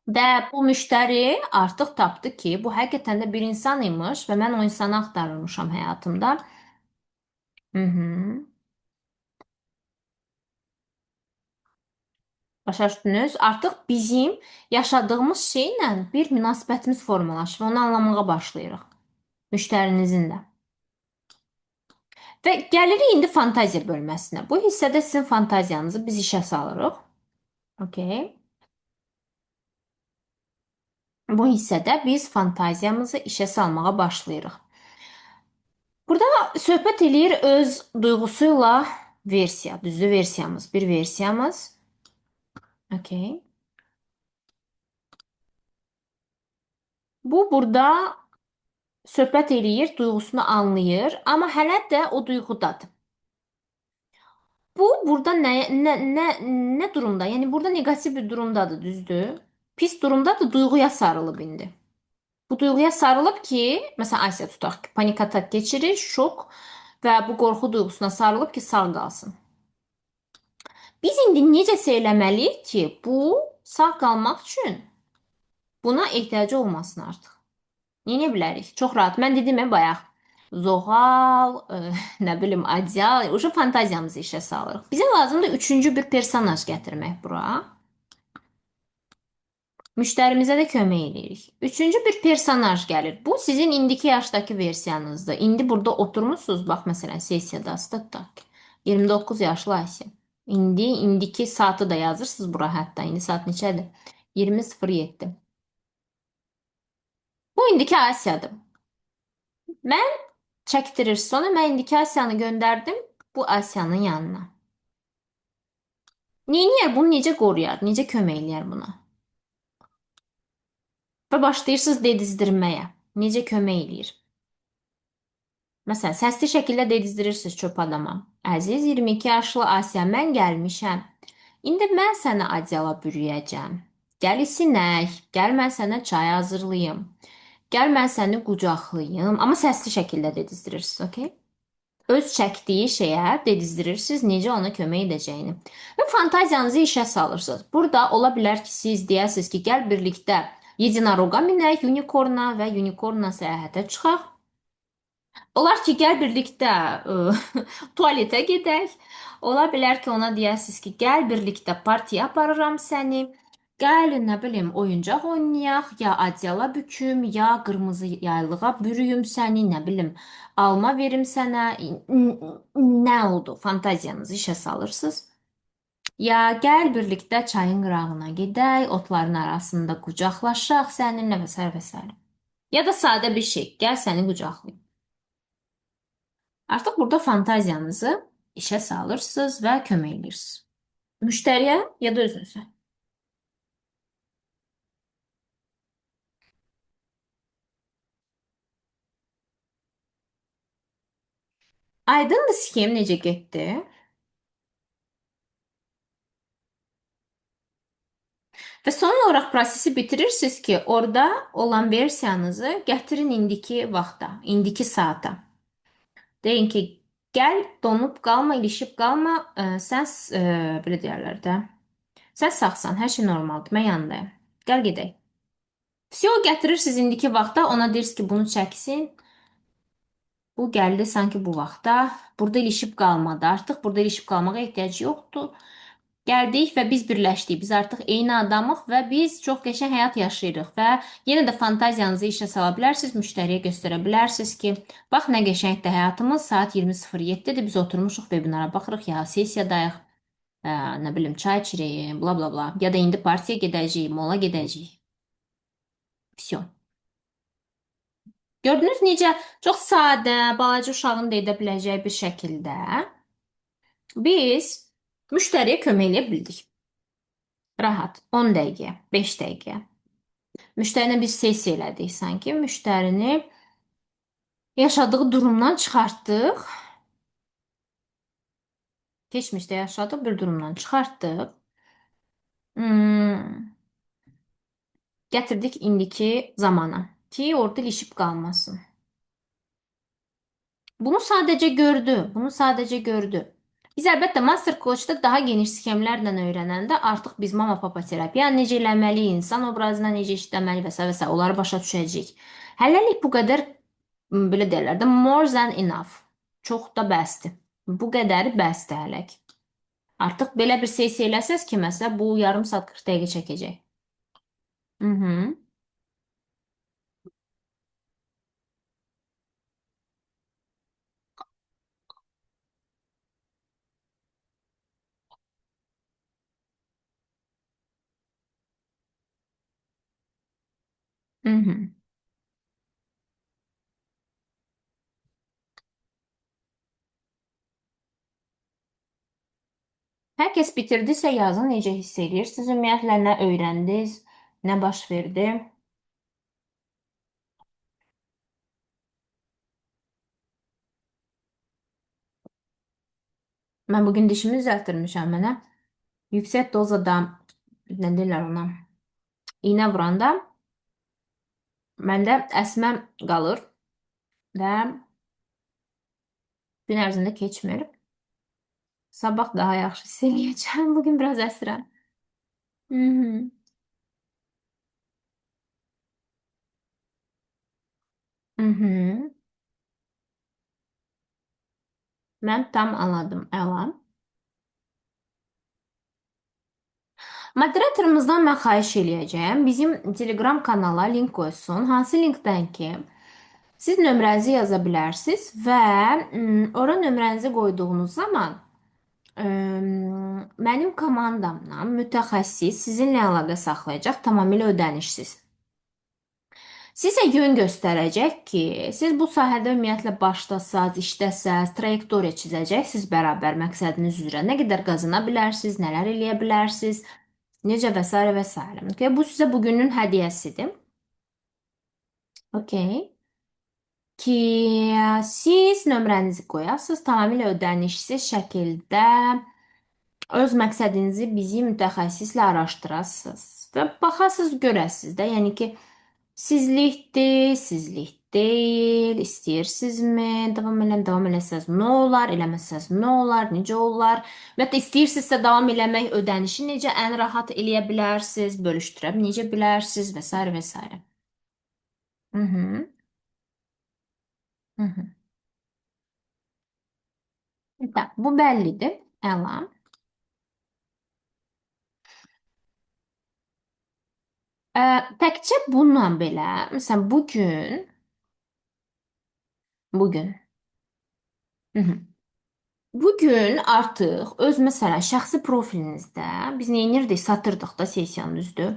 Speaker 1: Və bu müştəri artıq tapdı ki, bu həqiqətən də bir insan imiş və mən o insanı axtarırmışam həyatımda. Hı-hı. Başa düşdünüz? Artıq bizim yaşadığımız şeylə bir münasibətimiz formalaşır və onu anlamağa başlayırıq. Müştərinizin də. Və gəlirik indi fantaziya bölməsinə. Bu hissədə sizin fantaziyanızı biz işə salırıq. Okey. Bu hissədə biz fantaziyamızı işə salmağa başlayırıq. Burada söhbət eləyir öz duyğusuyla versiya, düzdür versiyamız, bir versiyamız. Okey. Bu burada söhbət eləyir, duyğusunu anlayır, amma hələ də o duyğudadır. Bu burada nə durumda? Yəni burada neqativ bir durumdadır, düzdür? Pis durumdadır, duyğuya sarılıb indi. Bu duyğuya sarılıb ki, məsələn Asiya tutaq ki, panik atak keçirir, şok və bu qorxu duyğusuna sarılıb ki, sağ qalsın. Biz indi necəsə eləməliyik ki, bu sağ qalmaq üçün buna ehtiyacı olmasın artıq. Nə edə bilərik? Çox rahat. Mən dedim ya bayaq. Zoğal, nə bilim, adyal, uşaq fantaziyamızı işə salırıq. Bizə lazımdır üçüncü bir personaj gətirmək bura. Müştərimizə də kömək eləyirik. Üçüncü bir personaj gəlir. Bu sizin indiki yaşdakı versiyanızdır. İndi burada oturmuşsunuz. Bax, məsələn, sessiyada tutaq ki, 29 yaşlı Asiya. İndiki saatı da yazırsınız bura hətta. İndi saat neçədir? 20:07. Bu indiki Asiyadır. Mən çəkdirir. Sonra mən indiki Asiyanı göndərdim bu Asiyanın yanına. Neyniyər? Bunu necə qoruyar? Necə kömək eləyər buna? Və başlayırsınız dedizdirməyə. Necə kömək eləyir? Məsələn, səsli şəkildə dedizdirirsiniz çöp adama. Əziz 22 yaşlı Asiya, mən gəlmişəm. İndi mən səni adyala bürüyəcəm. Gəl isinək, gəl mən sənə çay hazırlayım. Gəl mən səni qucaqlayım. Amma səsli şəkildə dedizdirirsiniz, okey? Öz çəkdiyi şeyə dedizdirirsiniz, necə ona kömək edəcəyini. Və fantaziyanızı işə salırsınız. Burada ola bilər ki, siz deyəsiniz ki, gəl birlikdə yedinoroqa minək, unicorna və unicornla səyahətə çıxaq. Olar ki, gəl birlikdə tualetə gedək. Ola bilər ki, ona deyəsiniz ki, gəl birlikdə partiya aparıram səni. Gəl, nə bilim, oyuncaq oynayaq, ya adyala büküm, ya qırmızı yaylığa bürüyüm səni, nə bilim, alma verim sənə. Nə oldu? Fantaziyanızı işə salırsınız. Ya gəl birlikdə çayın qırağına gedək, otların arasında qucaqlaşaq səninlə və sair və sair. Ya da sadə bir şey, gəl səni qucaqlayım. Artıq burada fantaziyanızı işə salırsınız və kömək edirsiniz. Müştəriyə ya da özünüzə. Aydındır sxem necə getdi? Və son olaraq prosesi bitirirsiniz ki, orada olan versiyanızı gətirin indiki vaxta, indiki saata. Deyin ki, gəl donub qalma, ilişib qalma, sən belə deyərlər də. Sən sağsan, hər şey normaldır, mən yanındayım. Gəl gedək. Vsyo gətirirsiniz indiki vaxta, ona deyirsiniz ki, bunu çəksin. Bu gəldi sanki bu vaxta. Burada ilişib qalmadı. Artıq burada ilişib qalmağa ehtiyac yoxdur. Gəldik və biz birləşdik. Biz artıq eyni adamıq və biz çox qəşəng həyat yaşayırıq və yenə də fantaziyanızı işə sala bilərsiniz, müştəriyə göstərə bilərsiniz ki, bax nə qəşəngdir həyatımız, saat 20:07-dir, biz oturmuşuq, webinara baxırıq, ya sessiyadayıq, nə bilim, çay içirik, bla bla bla. Ya da indi partiya gedəcəyik, mola gedəcəyik. Vsyo. Gördünüz necə çox sadə, balaca uşağın da edə biləcəyi bir şəkildə biz müştəriyə kömək eləyə bildik. Rahat, 10 dəqiqəyə, 5 dəqiqəyə. Müştərinə bir sessiya elədik sanki. Müştərini yaşadığı durumdan çıxartdıq. Keçmişdə yaşadığı bir durumdan çıxartdıq. Gətirdik indiki zamana ki, orada ilişib qalmasın. Bunu sadəcə gördü. Bunu sadəcə gördü. Biz əlbəttə Master Coach'da daha geniş sxemlərlə öyrənəndə artıq biz mama papa terapiya necə eləməliyik, insan obrazına necə işləməli və s. və s. onları başa düşəcəyik. Hələlik bu qədər, belə deyirlər də, more than enough. Çox da bəsdir. Bu qədəri bəsdir hələlik. Artıq belə bir sessiya eləsəz ki, məsələn, bu yarım saat 40 dəqiqə çəkəcək. Hər kəs bitirdisə yazın, necə hiss edirsiniz? Ümumiyyətlə, nə öyrəndiniz, nə baş verdi? Mən bugün dişimi düzəltdirmişəm mənə. Yüksək dozada, nə deyirlər ona, iynə vuranda məndə əsmə qalır və gün ərzində keçmir. Sabah daha yaxşı hiss eləyəcəm. Bugün biraz əsirəm. Mən tam anladım. Əla. Moderatorumuzdan mən xahiş eləyəcəyəm. Bizim Telegram kanala link qoysun. Hansı linkdən ki, siz nömrənizi yaza bilərsiniz və ora nömrənizi qoyduğunuz zaman mənim komandamdan mütəxəssis sizinlə əlaqə saxlayacaq, tamamilə ödənişsiz. Sizə yön göstərəcək ki, siz bu sahədə ümumiyyətlə başlasaz, işləsəz, trayektoriya çizəcəksiniz bərabər məqsədiniz üzrə. Nə qədər qazana bilərsiniz, nələr eləyə bilərsiniz, necə və s. və s. Okay? Bu sizə bugünün hədiyyəsidir. Okay. Ki, siz nömrənizi qoyasınız, tamamilə ödənişsiz şəkildə öz məqsədinizi bizim mütəxəssislə araşdırasınız və baxasınız, görəsiniz də. Yəni ki, sizlikdir, sizlik deyil, istəyirsinizmi? Davam eləm, davam eləsəz nə olar, eləməsəz nə olar, necə olar? Ümumiyyətlə, istəyirsinizsə davam eləmək, ödənişi necə ən rahat eləyə bilərsiniz, bölüşdürə necə bilərsiniz və s. və s. Bu bəllidir. Əla. Təkcə bununla belə, məsələn, bugün, hı hı. Bugün artıq öz məsələn şəxsi profilinizdə biz nə edirdik? Satırdıq da sessiyanın düzdür.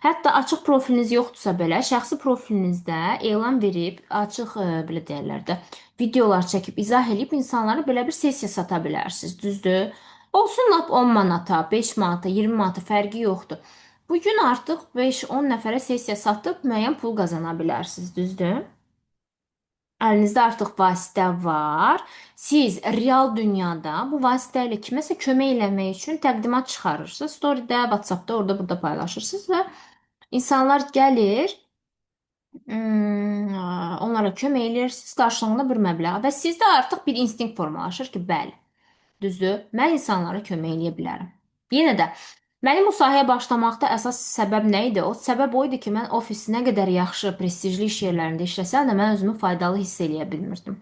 Speaker 1: Hətta açıq profiliniz yoxdursa belə şəxsi profilinizdə elan verib açıq belə deyirlər də videolar çəkib izah eləyib insanlara belə bir sessiya sata bilərsiniz, düzdür? Olsun lap 10 manata, 5 manata, 20 manata fərqi yoxdur. Bugün artıq 5-10 nəfərə sessiya satıb müəyyən pul qazana bilərsiniz, düzdür? Əlinizdə artıq vasitə var. Siz real dünyada bu vasitə ilə kiməsə kömək eləmək üçün təqdimat çıxarırsınız. Story-də, WhatsApp-da, orada burada paylaşırsınız və insanlar gəlir, onlara kömək eləyirsiniz qarşılığında bir məbləğ və sizdə artıq bir instinkt formalaşır ki, bəli, düzdür, mən insanlara kömək eləyə bilərəm. Yenə də mənim bu sahəyə başlamaqda əsas səbəb nə idi? O səbəb o idi ki, mən ofis nə qədər yaxşı, prestijli iş yerlərində işləsəm də mən özümü faydalı hiss eləyə bilmirdim.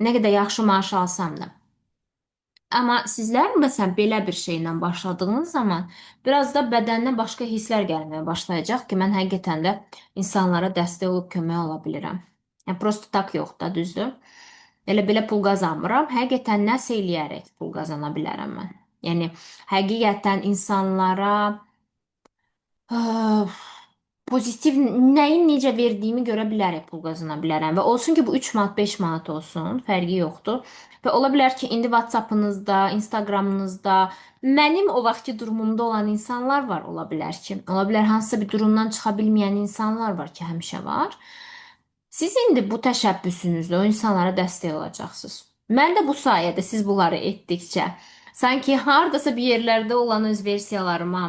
Speaker 1: Nə qədər yaxşı maaş alsam da. Amma sizlər məsələn belə bir şeylə başladığınız zaman biraz da bədəninə başqa hisslər gəlməyə başlayacaq ki, mən həqiqətən də insanlara dəstək olub kömək ola bilirəm. Yəni prosto tak yox da, düzdür? Elə belə pul qazanmıram. Həqiqətən nəsə eləyərək pul qazana bilərəm mən. Yəni həqiqətən insanlara pozitiv nəyin necə verdiyimi görə bilərək pul qazana bilərəm və olsun ki bu 3 manat 5 manat olsun, fərqi yoxdur. Və ola bilər ki, indi WhatsApp-ınızda, Instagram-ınızda mənim o vaxtki durumumda olan insanlar var, ola bilər ki. Ola bilər hansısa bir durumdan çıxa bilməyən insanlar var ki, həmişə var. Siz indi bu təşəbbüsünüzlə o insanlara dəstək olacaqsınız. Mən də bu sayədə siz bunları etdikcə sanki hardasa bir yerlərdə olan öz versiyalarıma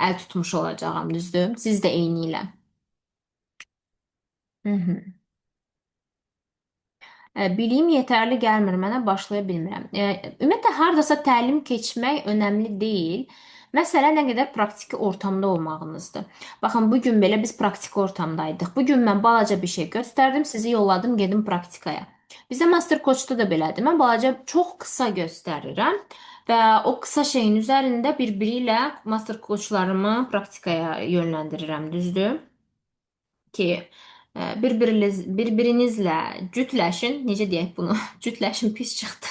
Speaker 1: əl tutmuş olacağam, düzdür? Siz də eyni ilə. Hı-hı. Biliyim yetərli gəlmir mənə, başlaya bilmirəm. Ümumiyyətlə, hardasa təlim keçmək önəmli deyil. Məsələ nə qədər praktiki ortamda olmağınızdır. Baxın, bugün belə biz praktiki ortamdaydıq. Bugün mən balaca bir şey göstərdim, sizi yolladım, gedim praktikaya. Bizdə Master Coach'da da belədir. Mən balaca çox qısa göstərirəm və o qısa şeyin üzərində bir-biri ilə Master Coach'larımı praktikaya yönləndirirəm, düzdür? Ki, bir-birinizlə cütləşin, necə deyək bunu? Cütləşin pis çıxdı.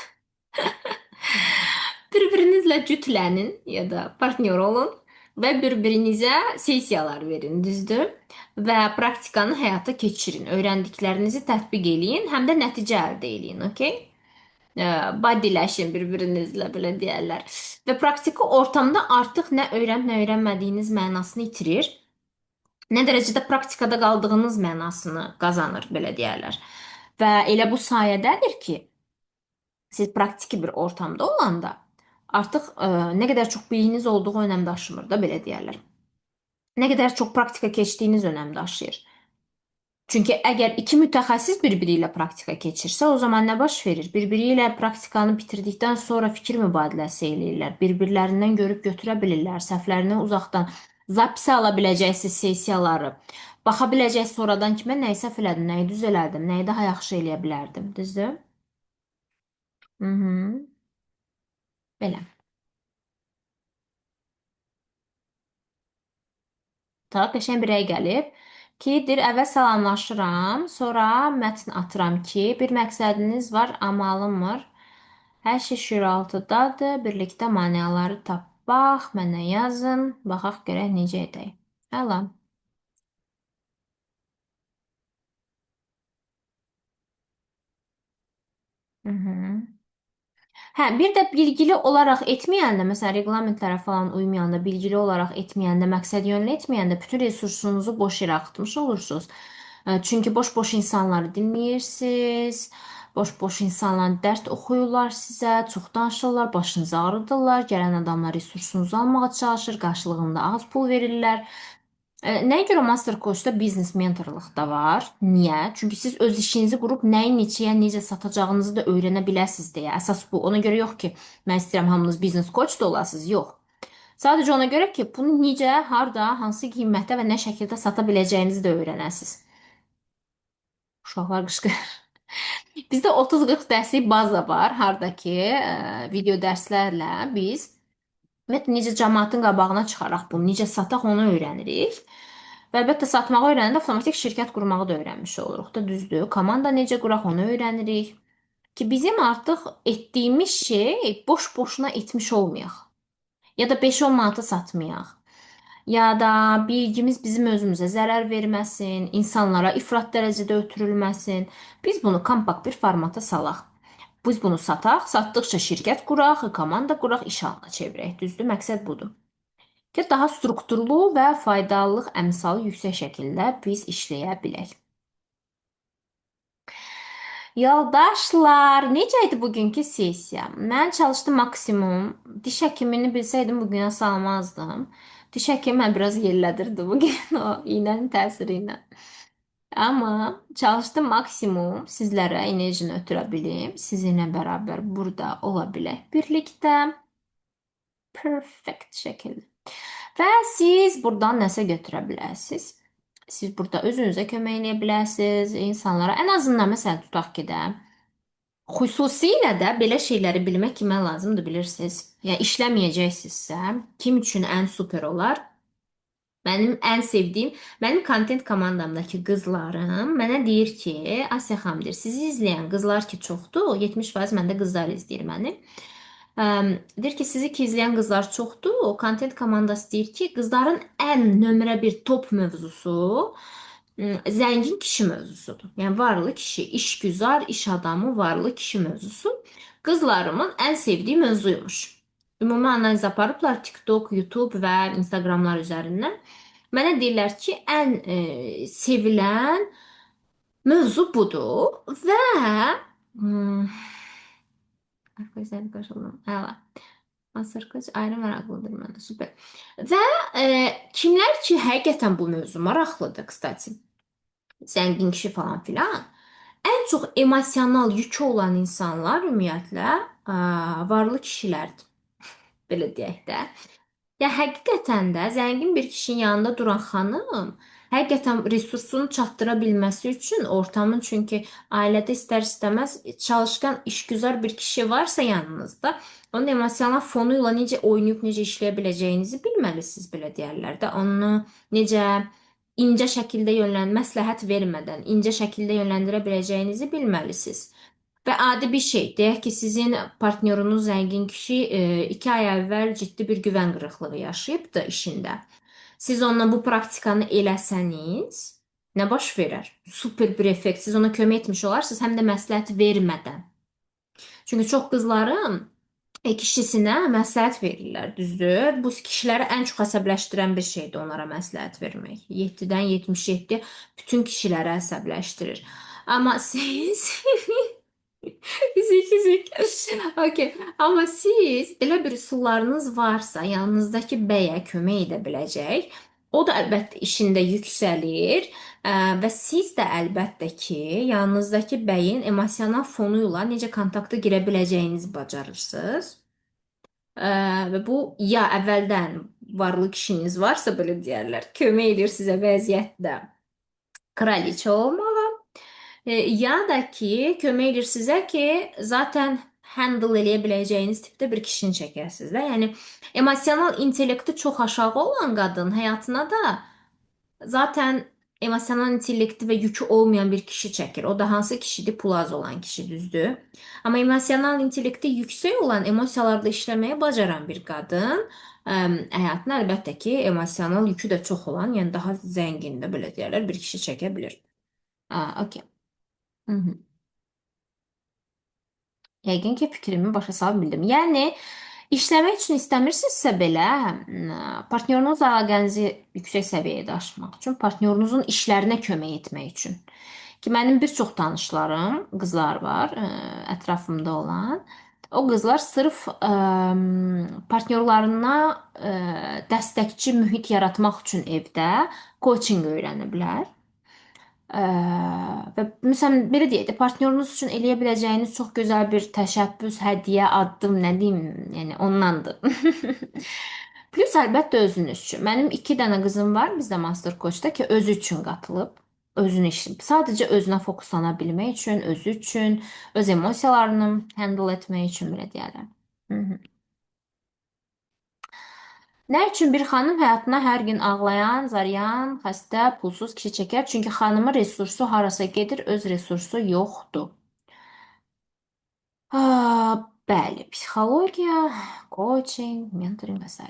Speaker 1: Bir-birinizlə cütlənin ya da partnyor olun və bir-birinizə sessiyalar verin, düzdür? Və praktikanı həyata keçirin, öyrəndiklərinizi tətbiq eləyin, həm də nəticə əldə eləyin, okey? Bodyləşin bir-birinizlə, belə deyərlər. Və praktiki ortamda artıq nə öyrənib, nə öyrənmədiyiniz mənasını itirir. Nə dərəcədə praktikada qaldığınız mənasını qazanır, belə deyərlər. Və elə bu sayədədir ki, siz praktiki bir ortamda olanda artıq nə qədər çox biliyiniz olduğu önəm daşımır da, belə deyərlər. Nə qədər çox praktika keçdiyiniz önəm daşıyır. Çünki əgər iki mütəxəssis bir-biri ilə praktika keçirsə, o zaman nə baş verir? Bir-biri ilə praktikanı bitirdikdən sonra fikir mübadiləsi eləyirlər. Bir-birlərindən görüb götürə bilirlər, səhvlərini uzaqdan zapisə ala biləcəksiniz sessiyaları. Baxa biləcəksiniz sonradan ki, mən nəyi səhv elədim, nəyi düz elədim, nəyi daha yaxşı eləyə bilərdim. Düzdür? Belə. Ta, qəşəng bir rəy gəlib ki, deyir, əvvəl salamlaşıram, sonra mətn atıram ki, bir məqsədiniz var, amma alınmır. Hər şey şüuraltıdadır, birlikdə maneaları tapaq, mənə yazın, baxaq görək necə edək. Əla. Hə, bir də bilgili olaraq etməyəndə, məsələn, reqlamentlərə falan uymayanda, bilgili olaraq etməyəndə, məqsəd yönlü etməyəndə bütün resursunuzu boş yerə axıtmış olursunuz. Çünki boş-boş insanları dinləyirsiniz, boş-boş insanlar dərd oxuyurlar sizə, çox danışırlar, başınızı ağrıdırlar, gələn adamlar resursunuzu almağa çalışır, qarşılığında az pul verirlər. Nəyə görə Master Coach'da biznes mentorluq da var? Niyə? Çünki siz öz işinizi qurub nəyi neçəyə, necə satacağınızı da öyrənə biləsiniz deyə. Əsas bu. Ona görə yox ki, mən istəyirəm hamınız biznes coach da olasınız. Yox. Sadəcə ona görə ki, bunu necə, harda, hansı qiymətə və nə şəkildə sata biləcəyinizi də öyrənəsiniz. Uşaqlar qışqırır. Bizdə 30-40 dərslik baza var, harda ki, video dərslərlə biz Ümumiyyətlə necə cəmaatın qabağına çıxaraq bunu, necə sataq onu öyrənirik. Və əlbəttə satmağı öyrənəndə avtomatik şirkət qurmağı da öyrənmiş oluruq da, düzdür? Komanda necə quraq onu öyrənirik. Ki bizim artıq etdiyimiz şey boş-boşuna etmiş olmayaq. Ya da 5-10 manata satmayaq. Ya da bilgimiz bizim özümüzə zərər verməsin, insanlara ifrat dərəcədə ötürülməsin. Biz bunu kompakt bir formata salaq. Biz bunu sataq, satdıqca şirkət quraq, komanda quraq, iş halına çevirək. Düzdür? Məqsəd budur. Ki daha strukturlu və faydalılıq əmsalı yüksək şəkildə biz işləyə bilək. Yoldaşlar, necə idi bugünkü sessiya? Mən çalışdım maksimum. Diş həkimini bilsəydim bugünə salmazdım. Diş həkimi mən biraz yellədirdi bugün o iynənin təsiri ilə. Amma çalışdım maksimum sizlərə enerjini ötürə bilim. Sizinlə bərabər burada ola bilək birlikdə. Perfect şəkildə. Və siz buradan nəsə götürə bilərsiniz. Siz burada özünüzə kömək eləyə bilərsiniz, insanlara. Ən azından məsələn tutaq ki də, xüsusilə də belə şeyləri bilmək kimə lazımdır bilirsiniz. Yəni işləməyəcəksinizsə, kim üçün ən super olar? Mənim ən sevdiyim, mənim kontent komandamdakı qızlarım mənə deyir ki, Asiya xanım deyir, sizi izləyən qızlar ki çoxdur, 70% məndə qızlar izləyir məni. Deyir ki, sizi ki izləyən qızlar çoxdur, o kontent komandası deyir ki, qızların ən nömrə bir top mövzusu zəngin kişi mövzusudur. Yəni varlı kişi, işgüzar, iş adamı, varlı kişi mövzusu qızlarımın ən sevdiyi mövzuymuş. Ümumi analiz aparıblar TikTok, YouTube və Instagramlar üzərindən. Mənə deyirlər ki, ən sevilən mövzu budur və arkadaşlar qoşuldum. Əla. Master coach ayrı maraqlıdır mənə. Super. Və kimlər ki həqiqətən bu mövzu maraqlıdır, kstati. Zəngin kişi falan filan. Ən çox emosional yükü olan insanlar ümumiyyətlə varlı kişilərdir. Belə deyək də. Ya həqiqətən də zəngin bir kişinin yanında duran xanım həqiqətən resursunu çatdıra bilməsi üçün ortamın, çünki ailədə istər-istəməz çalışqan, işgüzar bir kişi varsa yanınızda, onun emosional fonu ilə necə oynayıb necə işləyə biləcəyinizi bilməlisiniz, belə deyərlər də. Onu necə incə şəkildə məsləhət vermədən incə şəkildə yönləndirə biləcəyinizi bilməlisiniz. Və adi bir şey, deyək ki, sizin partnyorunuz zəngin kişi 2 ay əvvəl ciddi bir güvən qırıqlığı yaşayıbdı işində. Siz onunla bu praktikanı eləsəniz, nə baş verər? Super bir effekt. Siz ona kömək etmiş olarsınız, həm də məsləhət vermədən. Çünki çox qızların kişisinə məsləhət verirlər, düzdür? Bu kişiləri ən çox əsəbləşdirən bir şeydir onlara məsləhət vermək. 7-dən 77 bütün kişiləri əsəbləşdirir. Amma siz Fizik, fizik. Okey. Amma siz elə bir üsullarınız varsa, yanınızdakı bəyə kömək edə biləcək, o da əlbəttə işində yüksəlir və siz də əlbəttə ki, yanınızdakı bəyin emosional fonu ilə necə kontakta girə biləcəyinizi bacarırsınız. Və bu ya əvvəldən varlı kişiniz varsa, belə deyərlər, kömək edir sizə vəziyyətdə kraliçə olmağa. Ya da ki, kömək edir sizə ki, zaten handle eləyə biləcəyiniz tipdə bir kişini çəkəsiniz də. Yəni emosional intellekti çox aşağı olan qadın həyatına da zaten emosional intellekti və yükü olmayan bir kişi çəkir. O da hansı kişidir? Pulu az olan kişi, düzdür? Amma emosional intellekti yüksək olan, emosiyalarla işləməyi bacaran bir qadın həyatına əlbəttə ki, emosional yükü də çox olan, yəni daha zəngin də belə deyərlər, bir kişi çəkə bilir. Okey. Hı-hı. Yəqin ki, fikrimi başa sala bildim. Yəni, işləmək üçün istəmirsinizsə belə, partnyorunuzla əlaqənizi yüksək səviyyəyə daşımaq üçün, partnyorunuzun işlərinə kömək etmək üçün. Ki, mənim bir çox tanışlarım, qızlar var, ətrafımda olan. O qızlar sırf partnyorlarına dəstəkçi mühit yaratmaq üçün evdə coaching öyrəniblər. Və məsələn belə deyək də, partnyorunuz üçün eləyə biləcəyiniz çox gözəl bir təşəbbüs, hədiyyə, addım, nə deyim, yəni ondandır. Plus əlbəttə özünüz üçün. Mənim 2 dənə qızım var bizdə Master Coach'da ki, özü üçün qatılıb, özünü işləyib. Sadəcə özünə fokuslana bilmək üçün, özü üçün, öz emosiyalarını handle etmək üçün belə deyərlər. Hı -hı. Nə üçün bir xanım həyatına hər gün ağlayan, zaryan, xəstə, pulsuz kişi çəkər? Çünki xanımın resursu harasa gedir, öz resursu yoxdur. Bəli, psixologiya, coaching, mentoring və s.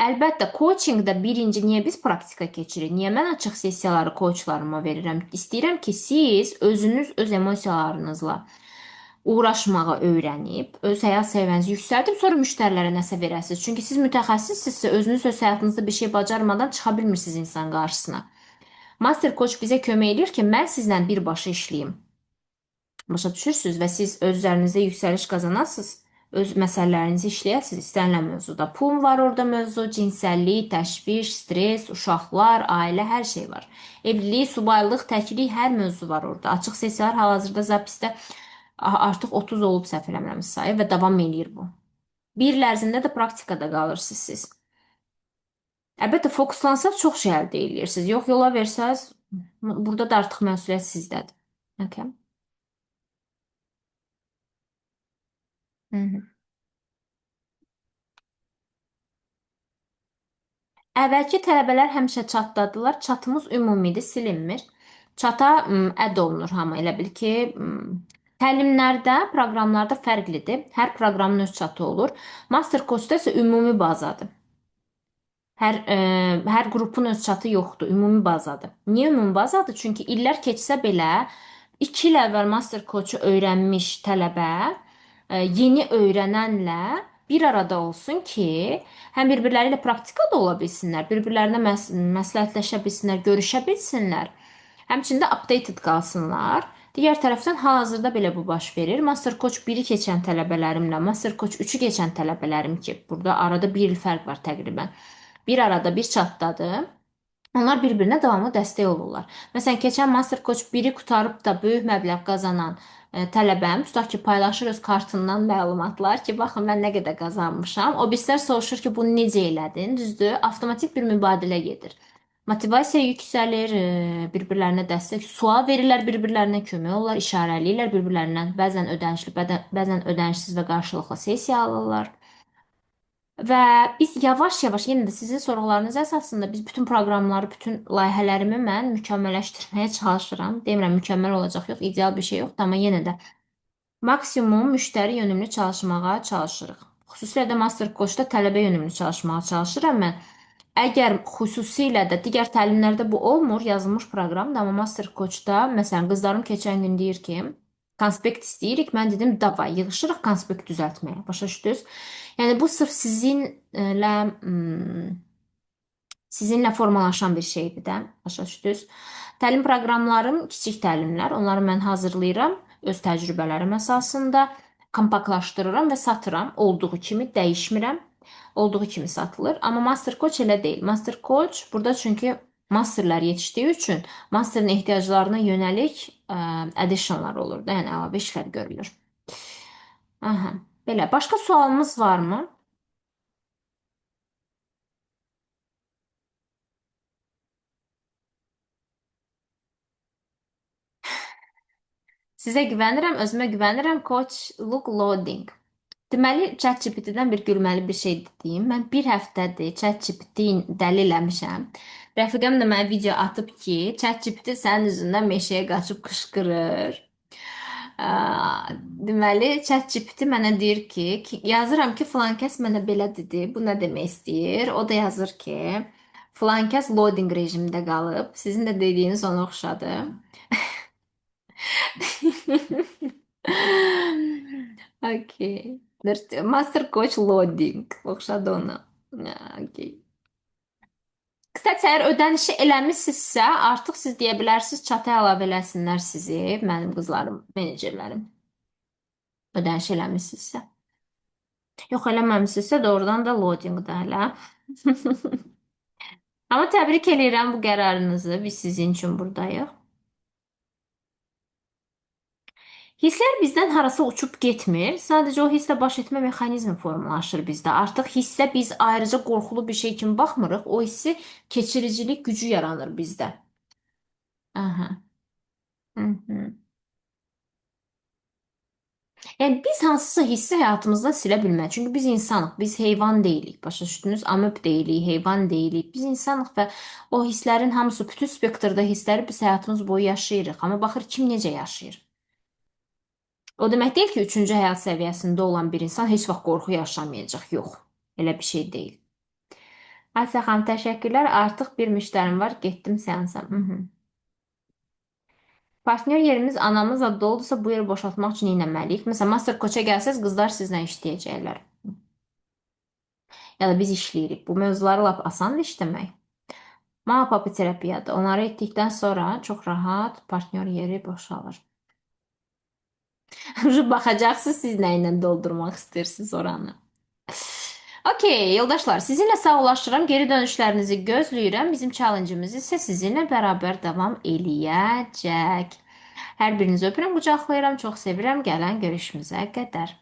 Speaker 1: Əlbəttə, coachingdə birinci niyə biz praktika keçirik? Niyə mən açıq sessiyaları coachlarıma verirəm? İstəyirəm ki, siz özünüz öz emosiyalarınızla uğraşmağı öyrənib, öz həyat səviyyənizi yüksəldib, sonra müştərilərə nəsə verəsiniz. Çünki siz mütəxəssissinizsə, özünüz öz həyatınızda bir şey bacarmadan çıxa bilmirsiniz insan qarşısına. Master coach bizə kömək eləyir ki, mən sizlə birbaşa işləyim. Başa düşürsünüz və siz öz üzərinizdə yüksəliş qazanasınız, öz məsələlərinizi işləyəsiniz istənilən mövzuda. Pul var orada mövzu, cinsəllik, təşviş, stres, uşaqlar, ailə, hər şey var. Evlilik, subaylıq, təklik, hər mövzu var orada. Açıq sessiyalar hal-hazırda zapisdə artıq 30 olub səhv eləmirəm sayı və davam eləyir bu. Bir il ərzində də praktikada qalırsınız siz. Əlbəttə, fokuslansaq çox şey əldə eləyirsiniz. Yox, yola versəz, burada da artıq məsuliyyət sizdədir. Okay. Hı -hı. Əvvəlki tələbələr həmişə çatdadılar. Çatımız ümumidir, silinmir. Çata əd olunur hamı. Elə bil ki, təlimlərdə, proqramlarda fərqlidir. Hər proqramın öz çatı olur. Master Coach'da isə ümumi bazadır. Hər qrupun öz çatı yoxdur, ümumi bazadır. Niyə ümumi bazadır? Çünki illər keçsə belə 2 il əvvəl Master Coach'u öyrənmiş tələbə yeni öyrənənlə bir arada olsun ki, həm bir-birləri ilə praktika da ola bilsinlər, bir-birlərinə məsləhətləşə bilsinlər, görüşə bilsinlər. Həmçinin də updated qalsınlar. Digər tərəfdən hal-hazırda belə bu baş verir. Master Coach 1-i keçən tələbələrimlə Master Coach 3-ü keçən tələbələrim ki, burada arada bir il fərq var təqribən. Bir arada bir çatdadır. Onlar bir-birinə davamlı dəstək olurlar. Məsələn, keçən Master Coach 1-i qurtarıb da böyük məbləğ qazanan tələbəm, tutaq ki, paylaşır öz kartından məlumatlar ki, baxın mən nə qədər qazanmışam. O birislər soruşur ki, bunu necə elədin? Düzdür? Avtomatik bir mübadilə gedir. Motivasiya yüksəlir, bir-birlərinə dəstək, sual verirlər, bir-birlərinə kömək olurlar, işarələyirlər bir-birlərindən. Bəzən ödənişli, bəzən ödənişsiz və qarşılıqlı sessiya alırlar. Və biz yavaş-yavaş yenə də sizin sorğularınız əsasında biz bütün proqramları, bütün layihələrimi mən mükəmməlləşdirməyə çalışıram. Demirəm mükəmməl olacaq, yox, ideal bir şey yoxdur, amma yenə də maksimum müştəri yönümlü çalışmağa çalışırıq. Xüsusilə də Master Coach'da tələbə yönümlü çalışmağa çalışıram mən. Əgər xüsusilə də digər təlimlərdə bu olmur, yazılmış proqramdır, amma Master Coach'da məsələn qızlarım keçən gün deyir ki, konspekt istəyirik. Mən dedim, davay, yığışırıq konspekt düzəltməyə. Başa düşdünüz? Yəni bu sırf sizinlə formalaşan bir şeydir də. Başa düşdünüz? Təlim proqramlarım kiçik təlimlər. Onları mən hazırlayıram öz təcrübələrim əsasında, kompaktlaşdırıram və satıram. Olduğu kimi dəyişmirəm. Olduğu kimi satılır. Amma Master Coach elə deyil. Master Coach burada çünki masterlər yetişdiyi üçün masterin ehtiyaclarına yönəlik additionlar olur da, yəni əlavə işlər görülür. Aha, belə. Başqa sualımız varmı? Sizə güvənirəm, özümə güvənirəm. Coach look loading. Deməli, ChatGPT-dən bir gülməli bir şey deyim. Mən bir həftədir ChatGPT-ni dəli eləmişəm. Rəfiqəm də mənə video atıb ki, ChatGPT sənin üzündən meşəyə qaçıb qışqırır. Deməli, ChatGPT mənə deyir ki, yazıram ki, filan kəs mənə belə dedi. Bu nə demək istəyir? O da yazır ki, filan kəs loading rejimində qalıb. Sizin də dediyiniz ona oxşadı. Okey. Master Coach Loading. Oxşadı ona. Okey. Kısaca, əgər ödənişi eləmisinizsə, artıq siz deyə bilərsiniz, çata əlavə eləsinlər sizi, mənim qızlarım, menecerlərim. Ödəniş eləmisinizsə. Yox, eləməmisinizsə, doğrudan da loadingdə hələ. Amma təbrik eləyirəm bu qərarınızı. Biz sizin üçün buradayıq. Hisslər bizdən harasa uçub getmir. Sadəcə o hisslə baş etmə mexanizmi formalaşır bizdə. Artıq hissə biz ayrıca qorxulu bir şey kimi baxmırıq. O hissi keçiricilik gücü yaranır bizdə. Aha. Hı -hı. Yəni biz hansısa hissi həyatımızdan silə bilmərik. Çünki biz insanıq, biz heyvan deyilik. Başa düşdünüz? Amöb deyilik, heyvan deyilik. Biz insanıq və o hisslərin hamısı, bütün spektrdə hissləri biz həyatımız boyu yaşayırıq. Amma baxır kim necə yaşayır. O demək deyil ki, üçüncü həyat səviyyəsində olan bir insan heç vaxt qorxu yaşamayacaq. Yox, elə bir şey deyil. Asiya xanım, təşəkkürlər. Artıq bir müştərim var. Getdim seansa. Hı -hı. Partnyor yerimiz anamızla doludursa bu yeri boşaltmaq üçün nə etməliyik? Məsələn, master koça gəlsəz, qızlar sizlə işləyəcəklər. Ya da biz işləyirik. Bu mövzuları lap asandır işləmək. Mama papa terapiyadır. Onları etdikdən sonra çox rahat partnyor yeri boşalır. Baxacaqsınız siz nə ilə doldurmaq istəyirsiniz oranı. Okey, yoldaşlar, sizinlə sağollaşıram. Geri dönüşlərinizi gözləyirəm. Bizim challenge-imiz isə sizinlə bərabər davam eləyəcək. Hər birinizi öpürəm, qucaqlayıram, çox sevirəm. Gələn görüşümüzə qədər.